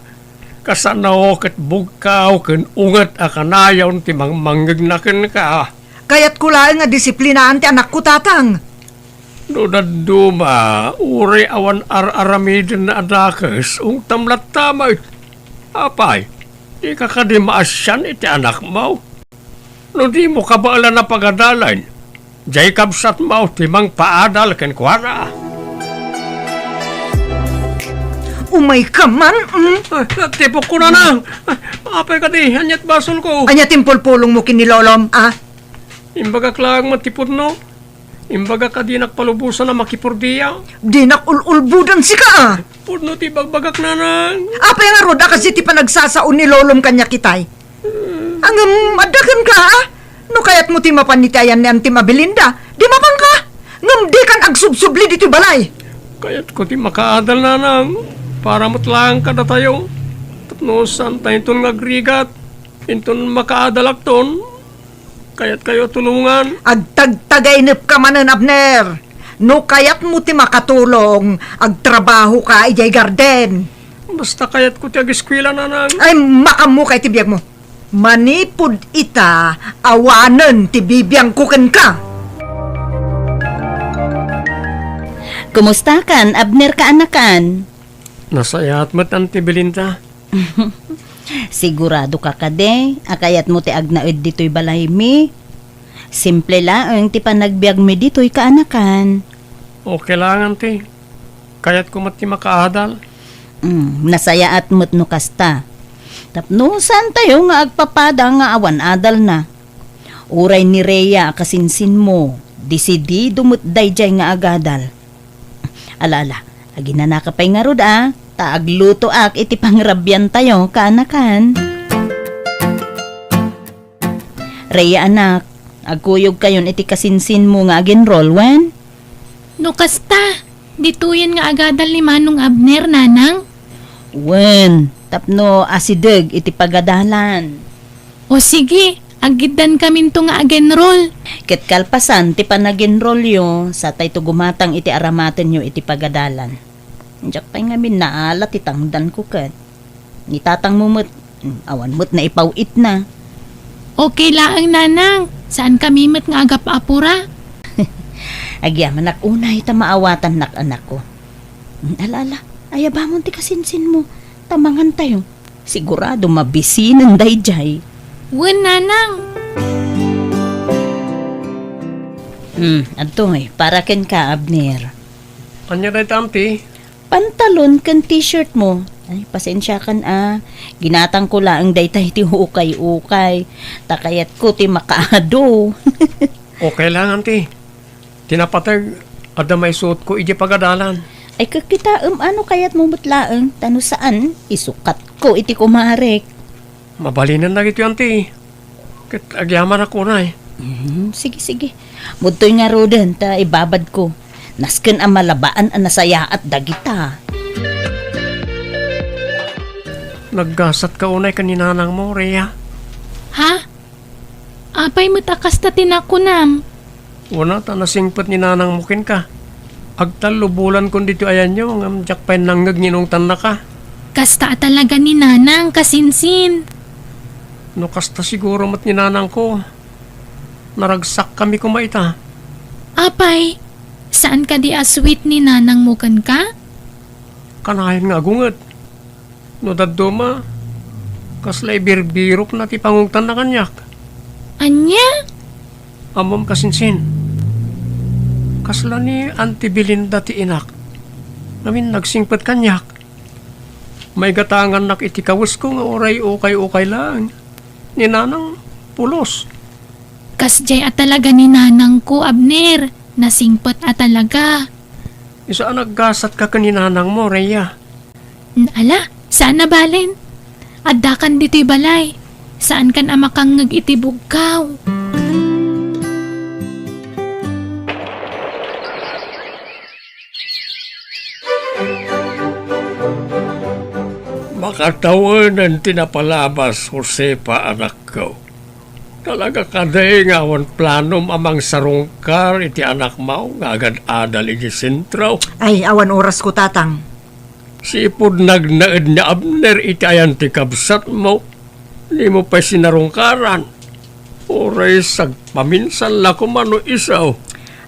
Kasano ket bugkaw ken unget a kanayon ti mangmangngegna kenka. Kayatko laeng a disiplinaan ti anakko, tatang. No dadduma, uray awan ar-aramidenna a dakes, ungtam latta met. Apay, dika kadi maasian iti anakmo? No dimo kabaelan a pagadalen, diay kabsatmo ti mangpaadal kenkuana. Umayka man, mm? Ah, tipokko, nanang. Ah, apay kadi, ania't basolko? Ania ti impulpulongmo ken ni lolom, a? Imbagak laeng met ti pudno. Imbagak a dinak palubosan a makipurdia. Dinak ul-ulbodan sika, a. Pudno ti ibagbagak, nanang. Apay ngarud a kas iti panagsasao ni lolom kaniak itay? Ngem adda kenka, a? No kayatmo ti mapan iti ayan ni Antim a Belinda, di mapanka. Ngem dikan agsubsubli ditoy balay. Kayatko ti makaadal, nanang, para met laeng kadatayo. Tapno saantayonton nga agrigat, inton makaadalakton, kayatkayo a tulongan. Agtagtagainepka manen, Abner. No kayatmo ti makatulong, agtrabahoka idiay garden. Basta kayatko ti ageskuela, nanang. Ay, makaammoka iti biagmo. Manipud ita, awanen ti bibiangko kenka. Kumustakan, Abner, kaanakan? Nasayaat met, Anti Belinda. Siguradoka kadi a kayatmo ti agnaed ditoy balaymi? Simple laeng ti panagbiagmi ditoy, kaanakan. Okay laeng, Anti. Kayatko met ti makaadal. Mm, nasayaat met no kasta. Tapno saantayo nga agpapada nga awan adalna. Uray ni Rhea a kasinsinmo, desidido met daydiay nga agadal. Ala, ala, aginanaka pay ngarud, a, ta aglutoak iti pangrabiantayo, kaanakan. Rhea, anak, agkuyogkayon iti kasinsinmo nga ag-enroll, wen? No kasta, ditoyen nga agadal ni Manong Abner, nanang? Wen, tapno asideg iti pagadalan. O sige, aggiddankaminto nga ag-enroll. Ket kalpasan ti panag-enrollyo, satayto gumatang iti aramatenyo iti pagadalan. Diak pay ngamin naala ti tangdanko ket. Ni tatangmo met, mm, awan met naipaw-itna. Okay laeng, nanang. Saankami met nga agap-apura. Agyamanak unay ta maawatannak, anakko. Mm, ala, ala, ayabamon ti kasinsinmo. Ta mangantayo. Sigurado mabisinen daydiay. Wen, nanang. Hmm, adtoy, para kenka, Abner. Ania dayta, Anti? Pantalon ken t-shirt mo. Ay, pasensiakan, a. Ginatangko laeng dayta iti ukay-ukay. Ta kayatko ti makaadu. Okay lang, Anti. Ti napateg, adda maisuotko iti pagadalan. Ay, kakitaem, a, no kayatmo met laeng, ta no saan, isukatko iti kumarek. Mabalinen dagitoy, Anti. Ket agyamanak unay. Mm, sige, sige. Mudtoy ngaruden, ta ibabadko. Nasken a malabaan a nasayaat dagita. Naggasatka unay ken ni nanangmo, Rhea? Ha? Apay met a kasta ti nakunam? Wen a, ta nasingpet ni nanangmo kenka. Agtallobulan kon ditoy ayanyo, ngem diak pay nangngeg nga inungtannaka. Kasta a talaga ni nanang, kasinsin. No kasta siguro met ni nanangko, naragsakkami koma ita. Apay, saan kadi a sweet ni nanangmo kenka? Kanayon nga agunget. No dadduma, kasla ibirbirokna ti pangungtanna kaniak. Ania? Ammom, kasinsin, kasla ni Auntie Belinda ti inak. Ngamin nagsingpet kaniak. Maigatangannak iti kawesko nga uray ukay-ukay laeng. Ni nanang, pulos. Kasdiay a talaga ni nanangko, Abner. Nasingpet a talaga. Isu a naggasatka ken ni nanangmo, Rhea. Ala, saan a balen. Addakan ditoy balay. Saankan a makangngeg iti bugkaw. Makatawenen ti napalabas, Josefa, anakko. Talaga kadi nga awan planom a mangsarungkar iti anakmo nga agad-adal iti sentro? Ay, awan orasko, Tatang. Sipud nagnaed ni Abner iti ayan ti kabsatmo, dimo pay sinarungkaran. Uray sagpaminsan la koma no isu.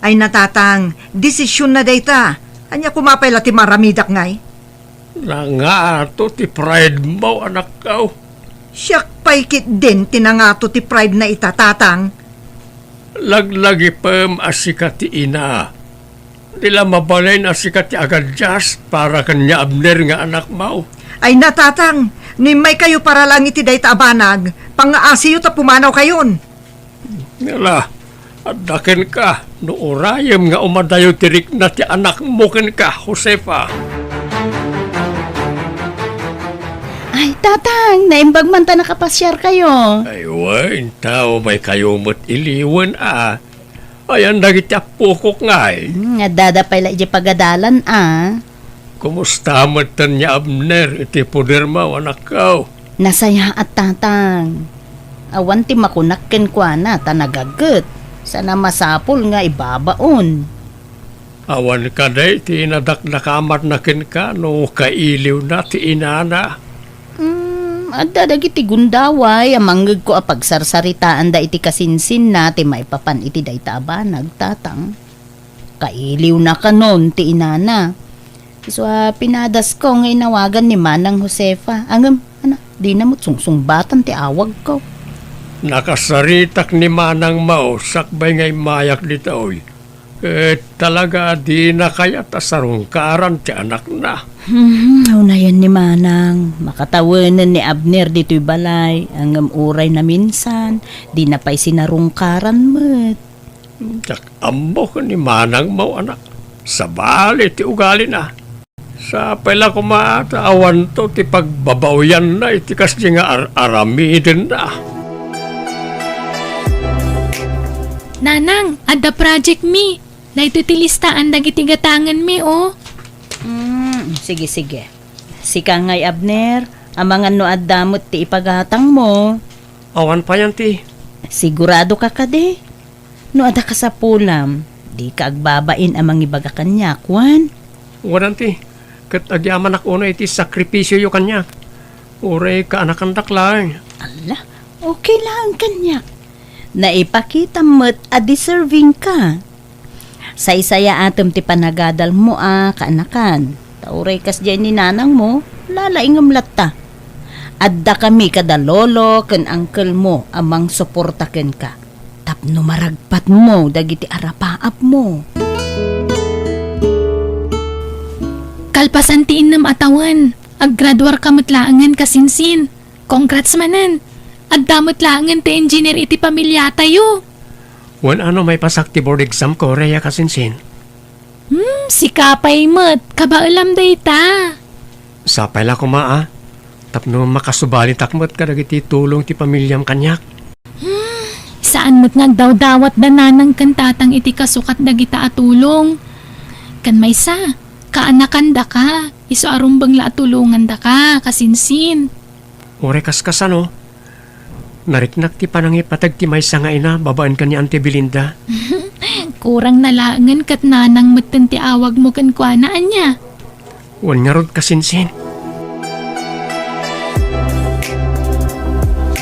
Ay na, Tatang, desisionna dayta. Ania koma pay la ti maaramidak ngay? Nangato ti pride mo, anakko. Siak pay ketdin ti nangato ti pride na ita, Tatang. Laglagipem a sika ti ina. Di la mabalin a sika ti agadias para ken ni Abner nga anakmo. Ay na, Tatang, no immaykayo para laeng iti dayta a banag, pangngaasiyo ta pumanawkayon. Ala, Adda kenka, no urayem nga umadayo ti rikna ti anakmo kenka, Josefa. Ay, Tatang, naimbag man ta nakapasiarkayo. Ay, wen, tao, may kayo met iliwen, a. Ayan dagiti appokok ngay. Hmm, adda pay la iti pagadalan, a. Kumusta metten ni Abner iti podermo, anakko? Nasayaat, Tatang. Awan ti makunak kenkuana ta nagaget, sana masapul nga ibabaon. Awan kadi ti nadakdakamatna kenka no kailiwna ti inana? Hmm, adda dagiti gundaway a mangngegko a pagsarsaritaanda iti kasinsinna ti maipapan iti dayta a banag, Tatang. Kailiwna kanon ti inana. Isu a pinadasko nga inawagan ni Manang Josefa. Ngem, ana, dina met sungsungbatan ti awagko. Nakasaritak ni Manang Mao sakbay nga immayak ditoy. Ket talaga a dina kayat a sarungkaran ti anakna. Hmm, unayen ni Manang. Makatawenen ni Abner ditoy balay. Ngem uray naminsan, dina pay sinarungkaran met. Diak ammo ken ni Manang Mao, anak. Sabali ti ugalina. Sapay la koma ta awanto ti pagbabaoyanna iti kasdi nga ar-aramidenna. Nanang, adda project mi. Daytoy ti listaan dagiti gatangen mi, o. Hmm, sige, sige. Sika ngay, Abner, amangan no adda met ti ipagatangmo. Awan pay, anti. Sigurado ka kadi? No adda kasapulam, dika agbabain a mangibaga kaniak, wen? Wen, anti, ket agyamanak unay iti sakripisioyo kaniak. Uray kaanakandak laeng. Alla, okay laeng kaniak. Naipakitam met a deserving ka. Saysayaatem ti panagadalmo a kaanakan. Ta uray kasdiay ni nanangmo, lalaingem latta. Adda kami kada lolo ken angkelmo a mangsuporta kenka. Tapno maragpatmo dagiti arapaapmo. Kalpasan ti innem a tawen, aggraduarka met laengen, kasinsin. Congrats manen! Adda met laengen ti engineer iti pamiliatayo. Wen, ano, maipasak ti board exam ko, Rhea, kasinsin. Hmm, sika pay met, kabaelam dayta. Sapay la koma, a, tapno makasubalitak met kadagiti tulong ti pamiliam kaniak. Hmm, saan met nga agdawdawat da nanang ken tatang iti kasukat dagita a tulong. Ken maysa, kaanakandaka, isu a rumbeng la a tulongandaka, kasinsin. Uray kaskasano, nariknak ti panangipateg ti maysa nga ina babaen ken ni Auntie Belinda. Kurang na laengen ket nanang metten ti awagmo kenkuana, ania? Wen ngarud, kasinsin.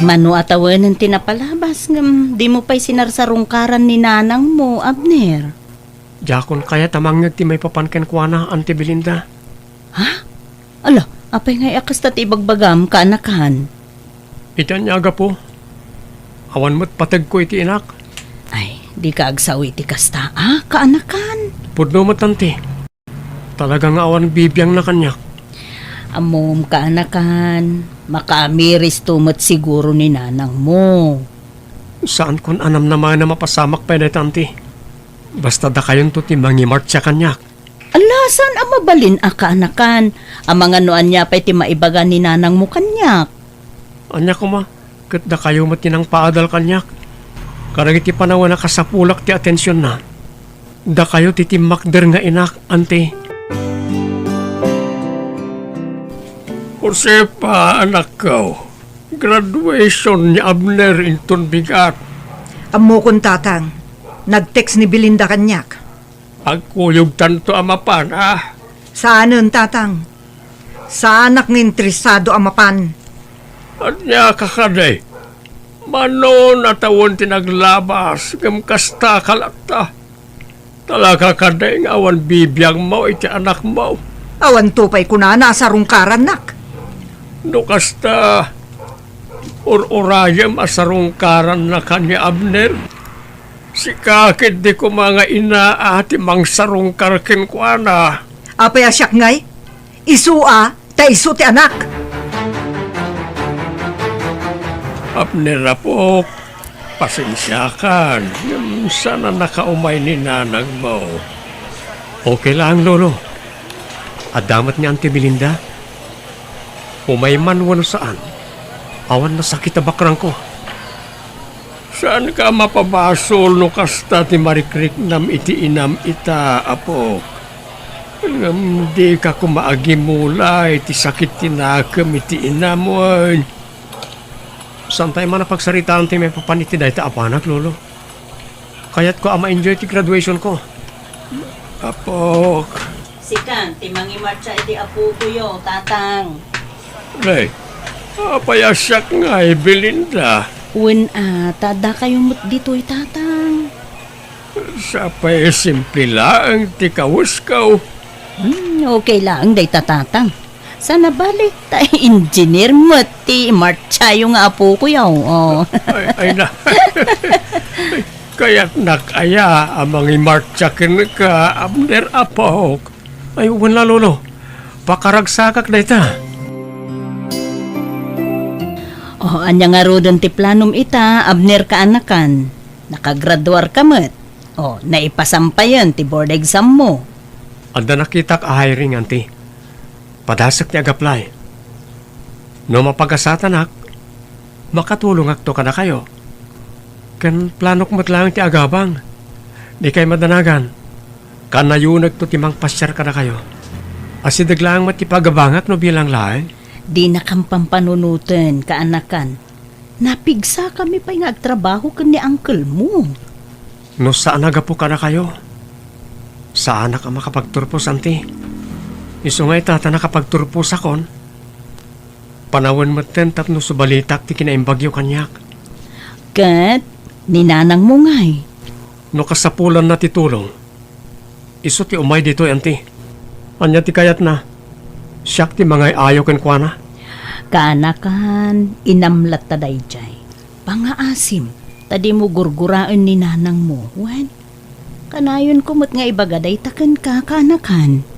Mano a tawenen ti napalabas ngem dimo pay sinarsarungkaran ni nanangmo, Abner? Diakon kayat a mangngeg ti maipapan kenkuana, Auntie Belinda. Ha? Ala, apay ngay a kasta ti ibagbagam, kaanakan? Iti ania a gapu, awan met pategko iti inak. Ay, dika agsao iti kasta, a, kaanakan? Pudno met, anti. Talaga nga awan bibiangna kaniak. Ammom, kaanakan, makaamiristo met siguro ni nanangmo. Saankon a namnamaen a mapasamak pay dayta, anti. Basta dakayonto ti mangimartsia kaniak. Ala, saan a mabalin a kaanakan? Amangan no ania pay ti maibaga ni nanangmo kaniak? Ania koma, ket dakayo met ti nangpaadal kaniak. Kadagiti panawen a kasapulak ti atensionna, dakayo ti timmakder nga inak, anti. Josefa, anakko, graduation ni Abner inton bigat. Ammokon, Tatang. Nag-text ni Belinda kaniak. Agkuyogtanto a mapan, a? Saanen, Tatang. Saanak nga interesado a mapan. Ania ka kadi? Mano a tawen ti naglabas, ngem kasta ka latta. Talaga kadi nga awan bibiangmo iti anakmo? Awanto pay kunana a sarungkarannak. No kasta, ur-urayem a sarungkaranna ken ni Abner. Sika ketdi koma nga ina a ti mangsarungkar kenkuana. Apay a siak ngay? Isu a, ta isu ti anak. Abner, apok, Pasensiakan, ngem saan a nakaumay ni nanangmo. Okay laeng, Lolo. Adda met ni Auntie Belinda. Umay man wenno saan, awan nasakit a bakrangko. Saanka a mapabasol no kasta ti marikriknam iti inam ita, apok. Ngem dika koma agimula iti sakit ti nakem iti inam wen. Saantay man a pagsaritaan ti maipapan iti dayta a banag, Lolo. Kayatko a ma-enjoy ti graduationko. Apok. Sika ti mangimartsa iti apokoyo, Tatang. Nay, apay a siak ngay, Belinda? Wen a, ta addakayo met ditoy, Tatang. Sapay simple laeng ti kawesko. Hmm, okay laeng dayta, Tatang. Saan a bali, ta engineer met ti martsayo nga apokoyo. Oh. Ay, ay na. Kayatnak aya a mangimartsa kenka, Abner, apok? Ay, wen la, Lolo. Pakaragsakak dayta. Oh, ania ngaruden ti planom ita, Abner, kaanakan? Nakagraduarka met. Oh, naipasampayen ti board exam mo. Adda nakitak a hiring, Auntie. Padasek ti ag-apply. No mapagasatanak, makatulongakto kadakayo. Ken planok met laeng ti agabang. Dikay madanagan. Kanayonekto ti mangpasiar kadakayo. Asideg laeng met ti pagabangak no bilang laeng. Dinakam pampanunoten, kaanakan. Napigsakami pay nga agtrabaho ken ni uncle mo. No saan a gapu kadakayo, saanak a makapagturpos, Auntie. Isu nga ita ta nakapagturposakon, panawen metten tapno subalitak ti kinaimbagyo kaniak. Ket ni nanangmo ngay? No kasapulanna ti tulong, isu ti umay ditoy, Auntie. Ania ti kayatna? Siak ti mangay-ayo kenkuana? Kaanakan, inam latta daydiay. Pangaasim, ta dimo gurguraen ni nanangmo. Wen, kanayonko met nga ibaga dayta kenka, kaanakan.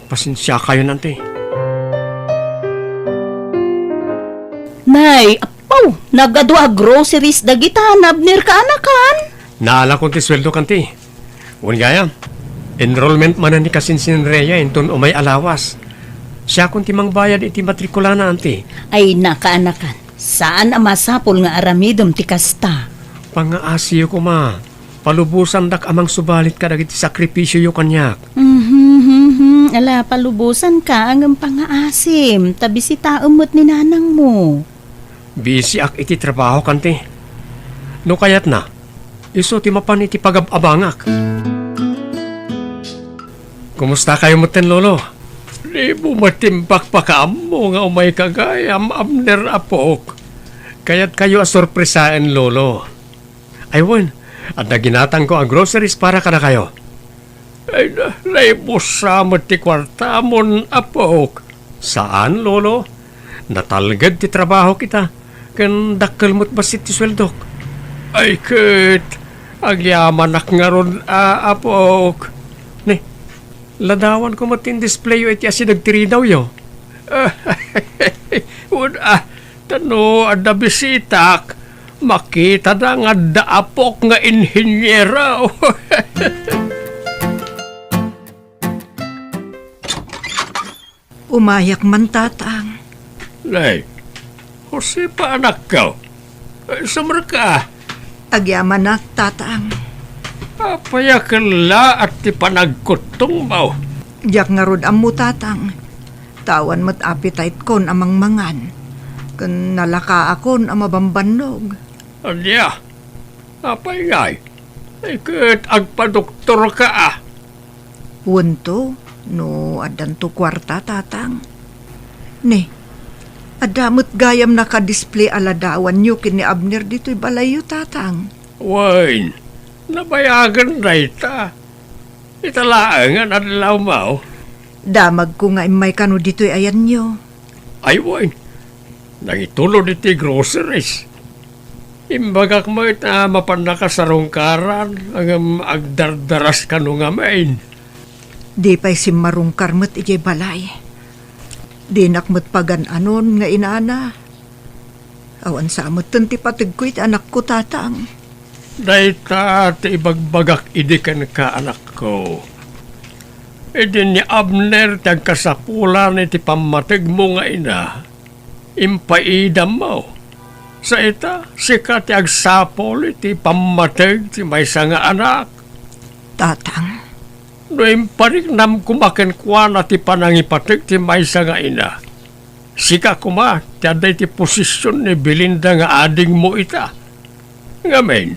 Pasensiakayon, Auntie. Nay, appaw, nagadu a groceries dagita, Abner, kaanakan. Naalakon ti sueldok, Auntie. Wen gayam, enrollment manen ni kasinsin Rhea inton umay a lawas. Siakon ti mangbayad iti matrikulana, Auntie. Ay, kaanakan, saan a masapul nga aramidem ti kasta. Pangaasiyo koma, palubosandak a mangsubalit kadagiti sakripisioyo kaniak. Mhm, mhm. Ala, palubosanka, ngem pangaasim, ta bisitaem met ni nanangmo. Bisiak iti trabaho, Auntie. No kayatna, isu ti mapan iti pagab-abangak. Kumustakayo metten, Lolo? Dimo met ti impakpakaammo nga umayka gayam, Abner, apok. Kayatkayo a sorpresaen, Lolo. Ay wen, adda ginatangko a groceries para kadakayo. Ay, na, naibussa met ti kuartamon, apok. Saan, Lolo. Natalged ti trabahok ita, ken dakkel met bassit ti sueldok. Ay, ket agyamanak ngarud a, apok. Ni, ladawanko met ti indisplayo iti asideg ti ridawyo. Wen a, ta no adda bisitak, makitada nga adda apok nga inhiniero. Umayak man, Tatang. Nay, Josefa, anakko. Ay, sumreka. Agyamanak, Tatang. Apay a kellaat ti panagkuttongmo? Diak ngarud ammo, Tatang. Ta awan met appetite-kon a mangmangan. Ken nalakaakon a mabambannog. Ania? Apay ngay? Ay, ket agpadoktorka a. Wento, no addanto kuarta, Tatang. Ni, adda met gayam nakadisplay a ladawanyo ken ni Abner ditoy balayyo, Tatang. Wen, nabayagen dayta. Ita laengen adlawmo. Damagko nga immay kano ditoy ayanyo. Ay, wen. Nangitulod iti groceries. Imbagak met a mapannaka sarungkaran, ngem agdardaras kano ngamin. Di pay simmarungkar met idiay balay. Dinak met pagan-anon nga inana. Awan sa metten ti pategko iti anakko, Tatang. Dayta ti ibagbagak idi kenka, anakko. Idi ni Abner ti agkasapulan iti pammategmo nga ina, impaidammo. Sa ita, sika ti agsapul iti pammateg ti maysa nga anak. Tatang. No impariknam koma kenkuana ti panangipateg ti maysa nga ina, sika koma ti adda iti posesion ni Belinda nga adingmo ita. Ngamin,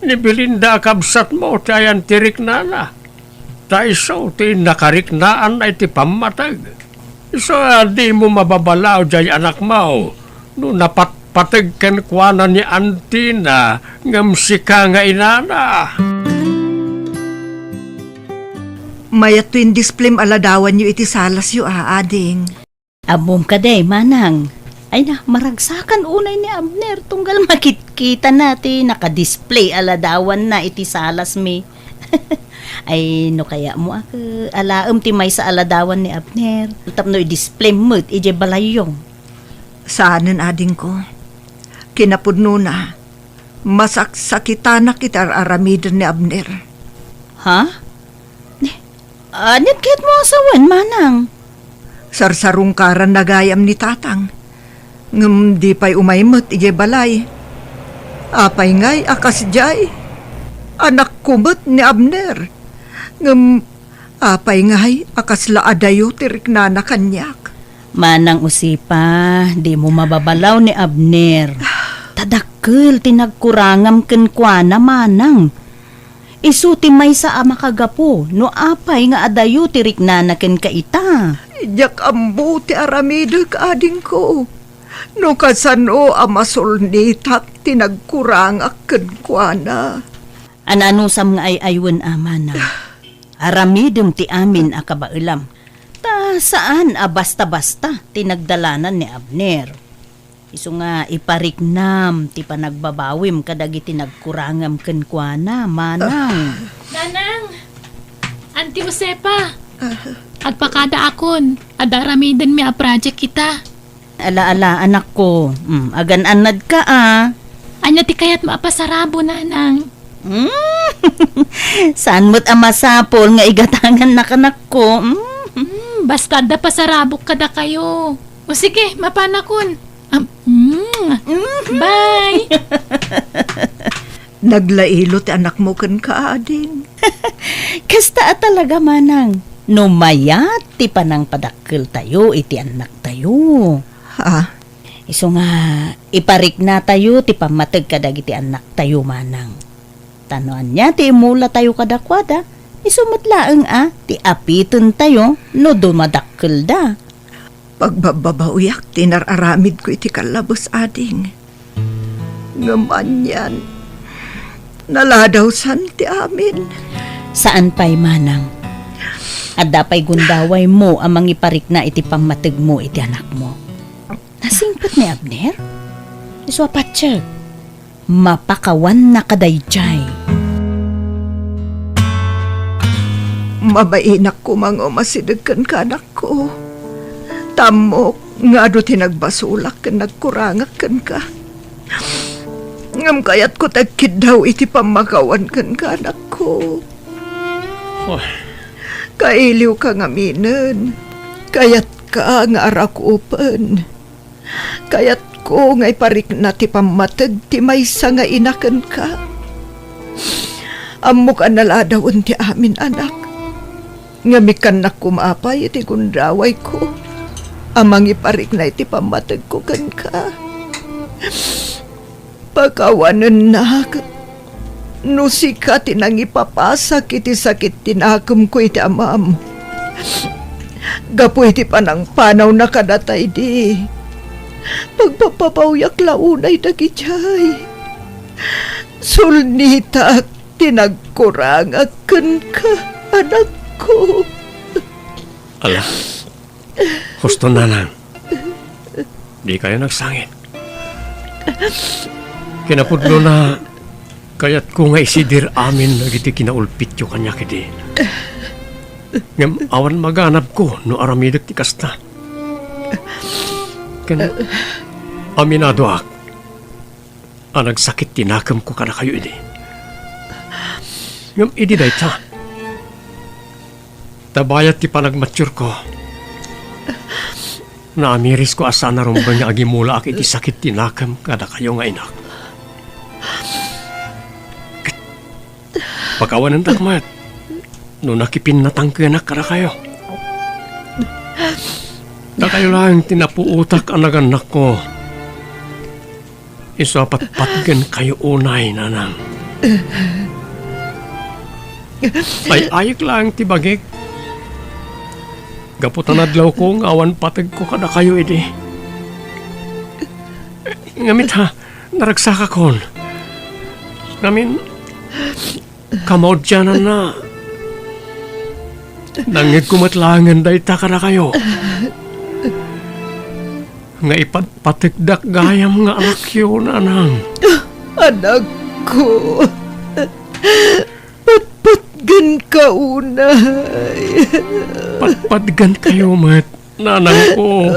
ni Belinda a kabsatmo ti ayan ti riknana. Ta isu ti nakariknaanna iti pammateg. Isu a dimo mababalaw diay anakmo no napatpateg kenkuana ni antina ngem sika nga inana. Mayatto indisplayem a ladawanyo iti salasyo a, ading. Ammom kadi, manang. Ay na, maragsakan unay ni Abner tunggal makitkitana ti nakadisplay a ladawanna iti salasmi. Ay, no kayatmo a, alaem ti maysa a ladawan ni Abner tapno idisplayem met idiay balayyo. Saanen, adingko. Kinapudnona, masaksakitanak iti ar-aramiden ni Abner. Ha? Ania ti kayatmo a sawen, manang? Sarsarungkaranna gayam ni tatang. Ngem di pay umay met idiay balay. Apay ngay a kasdiay? Anakko met ni Abner. Ngem apay ngay a kasla adayo ti riknana kaniak? Manang Josefa, dimo mababalaw ni Abner. Ta dakkel ti nagkurangam kenkuana, manang. Isu ti maysa a makagapu no apay nga adayo ti riknana kenka ita. Diak ammo ti aramidek, adingko, no kasano a masulnitak ti nagkurangak kenkuana. Ananusam nga ay-aywen a, manang. Aramidem ti amin a kabaelam. Ta saan a basta-basta ti nagdalanan ni Abner. Isu nga ipariknam ti panagbabawim kadagiti nagkurangam kenkuana, manang. Nanang! Auntie Josefa! Ah. Agpakadaakon, adda aramidenmi a project ita. Ala, ala, anakko. Mm, agan-annadka, a. Ania ti kayatmo a pasarabo, nanang? Mm. Saan met a masapul nga igatangannaka, anakko? Mm. Mm, basta adda pasarabok kadakayo. O sige, mapanakon. Am-, mm. Mm. Bye! Naglailo ti anakmo kenka, ading. Kasta a talaga, manang. No mayat ti panangpadakkeltayo iti annaktayo. Ha? Isu nga, ipariknatayo ti pammateg kadagiti annaktayo, manang. Ta no ania ti imulatayo kadakuada, isu met laeng a ti apitentayo no dumadakkelda. Pagbabbabawiak ti inar-aramidko iti kallabes, ading. Ngem anian, naladawsan ti amin. Saan pay, manang. Adda pay gundawaymo a mangiparikna iti pammategmo iti anakmo. Nasingpet ni Abner? Isu a patiek. Mapakawanna kadaydiay. Mabainak koma nga umasideg kenka, anakko. Ta ammok nga adu ti nagbasolak ken nagkurangak kenka. Ngem kayatko ti agkiddaw iti pammakawan kenka, anakko. Oy. Kailiwka ngaminen. Kayatka nga arakupen. Kayatko nga iparikna ti pammateg ti maysa nga ina kenka. Ammok a naladawen ti amin, anak. Ngem ikkannak koma pay iti gundawayko a mangiparikna iti pammategko kenka. Pakawanennak no sika ti nangipapasak iti sakit ti nakemko iti amam. Gapu iti panangpanawna kadata idi, pagpapabawyak la unay dagidiay. Sulnitak ti nagkurangak kenka, anakko. Ala, husto, nanang. Dikayo nagsangit. Kinapudnona, kayatko nga isidir amin dagiti kinaulpityo kaniak idi. Ngem awan maganabko no aramidek ti kasta. Ken, aminadoak, a nagsakit ti nakemko kadakayo idi. Ngem idi dayta, ta bayat ti panagmatiurko, naamirisko a saan a rumbeng nga agimulaak iti sakit ti nakem kadakayo nga inak. Ket pakawanentak met no nakipinnatangkenak kadakayo. Dakayo laeng ti napuotak a nagannakko. Isu a patpatgenkayo unay, nanang. Ay-ayek laeng ti bagik. Gapu ta nadlawko nga awan pategko kadakayo idi. Ngamit ha, naragsakakon. Ngamin, kamaudiananna, nangngegko met laengen dayta kadakayo. Nga ipatpategdak gayam nga anakyo, nanang. Anakko, patpatgenka unay. Patpatgenkayo met, nanangko.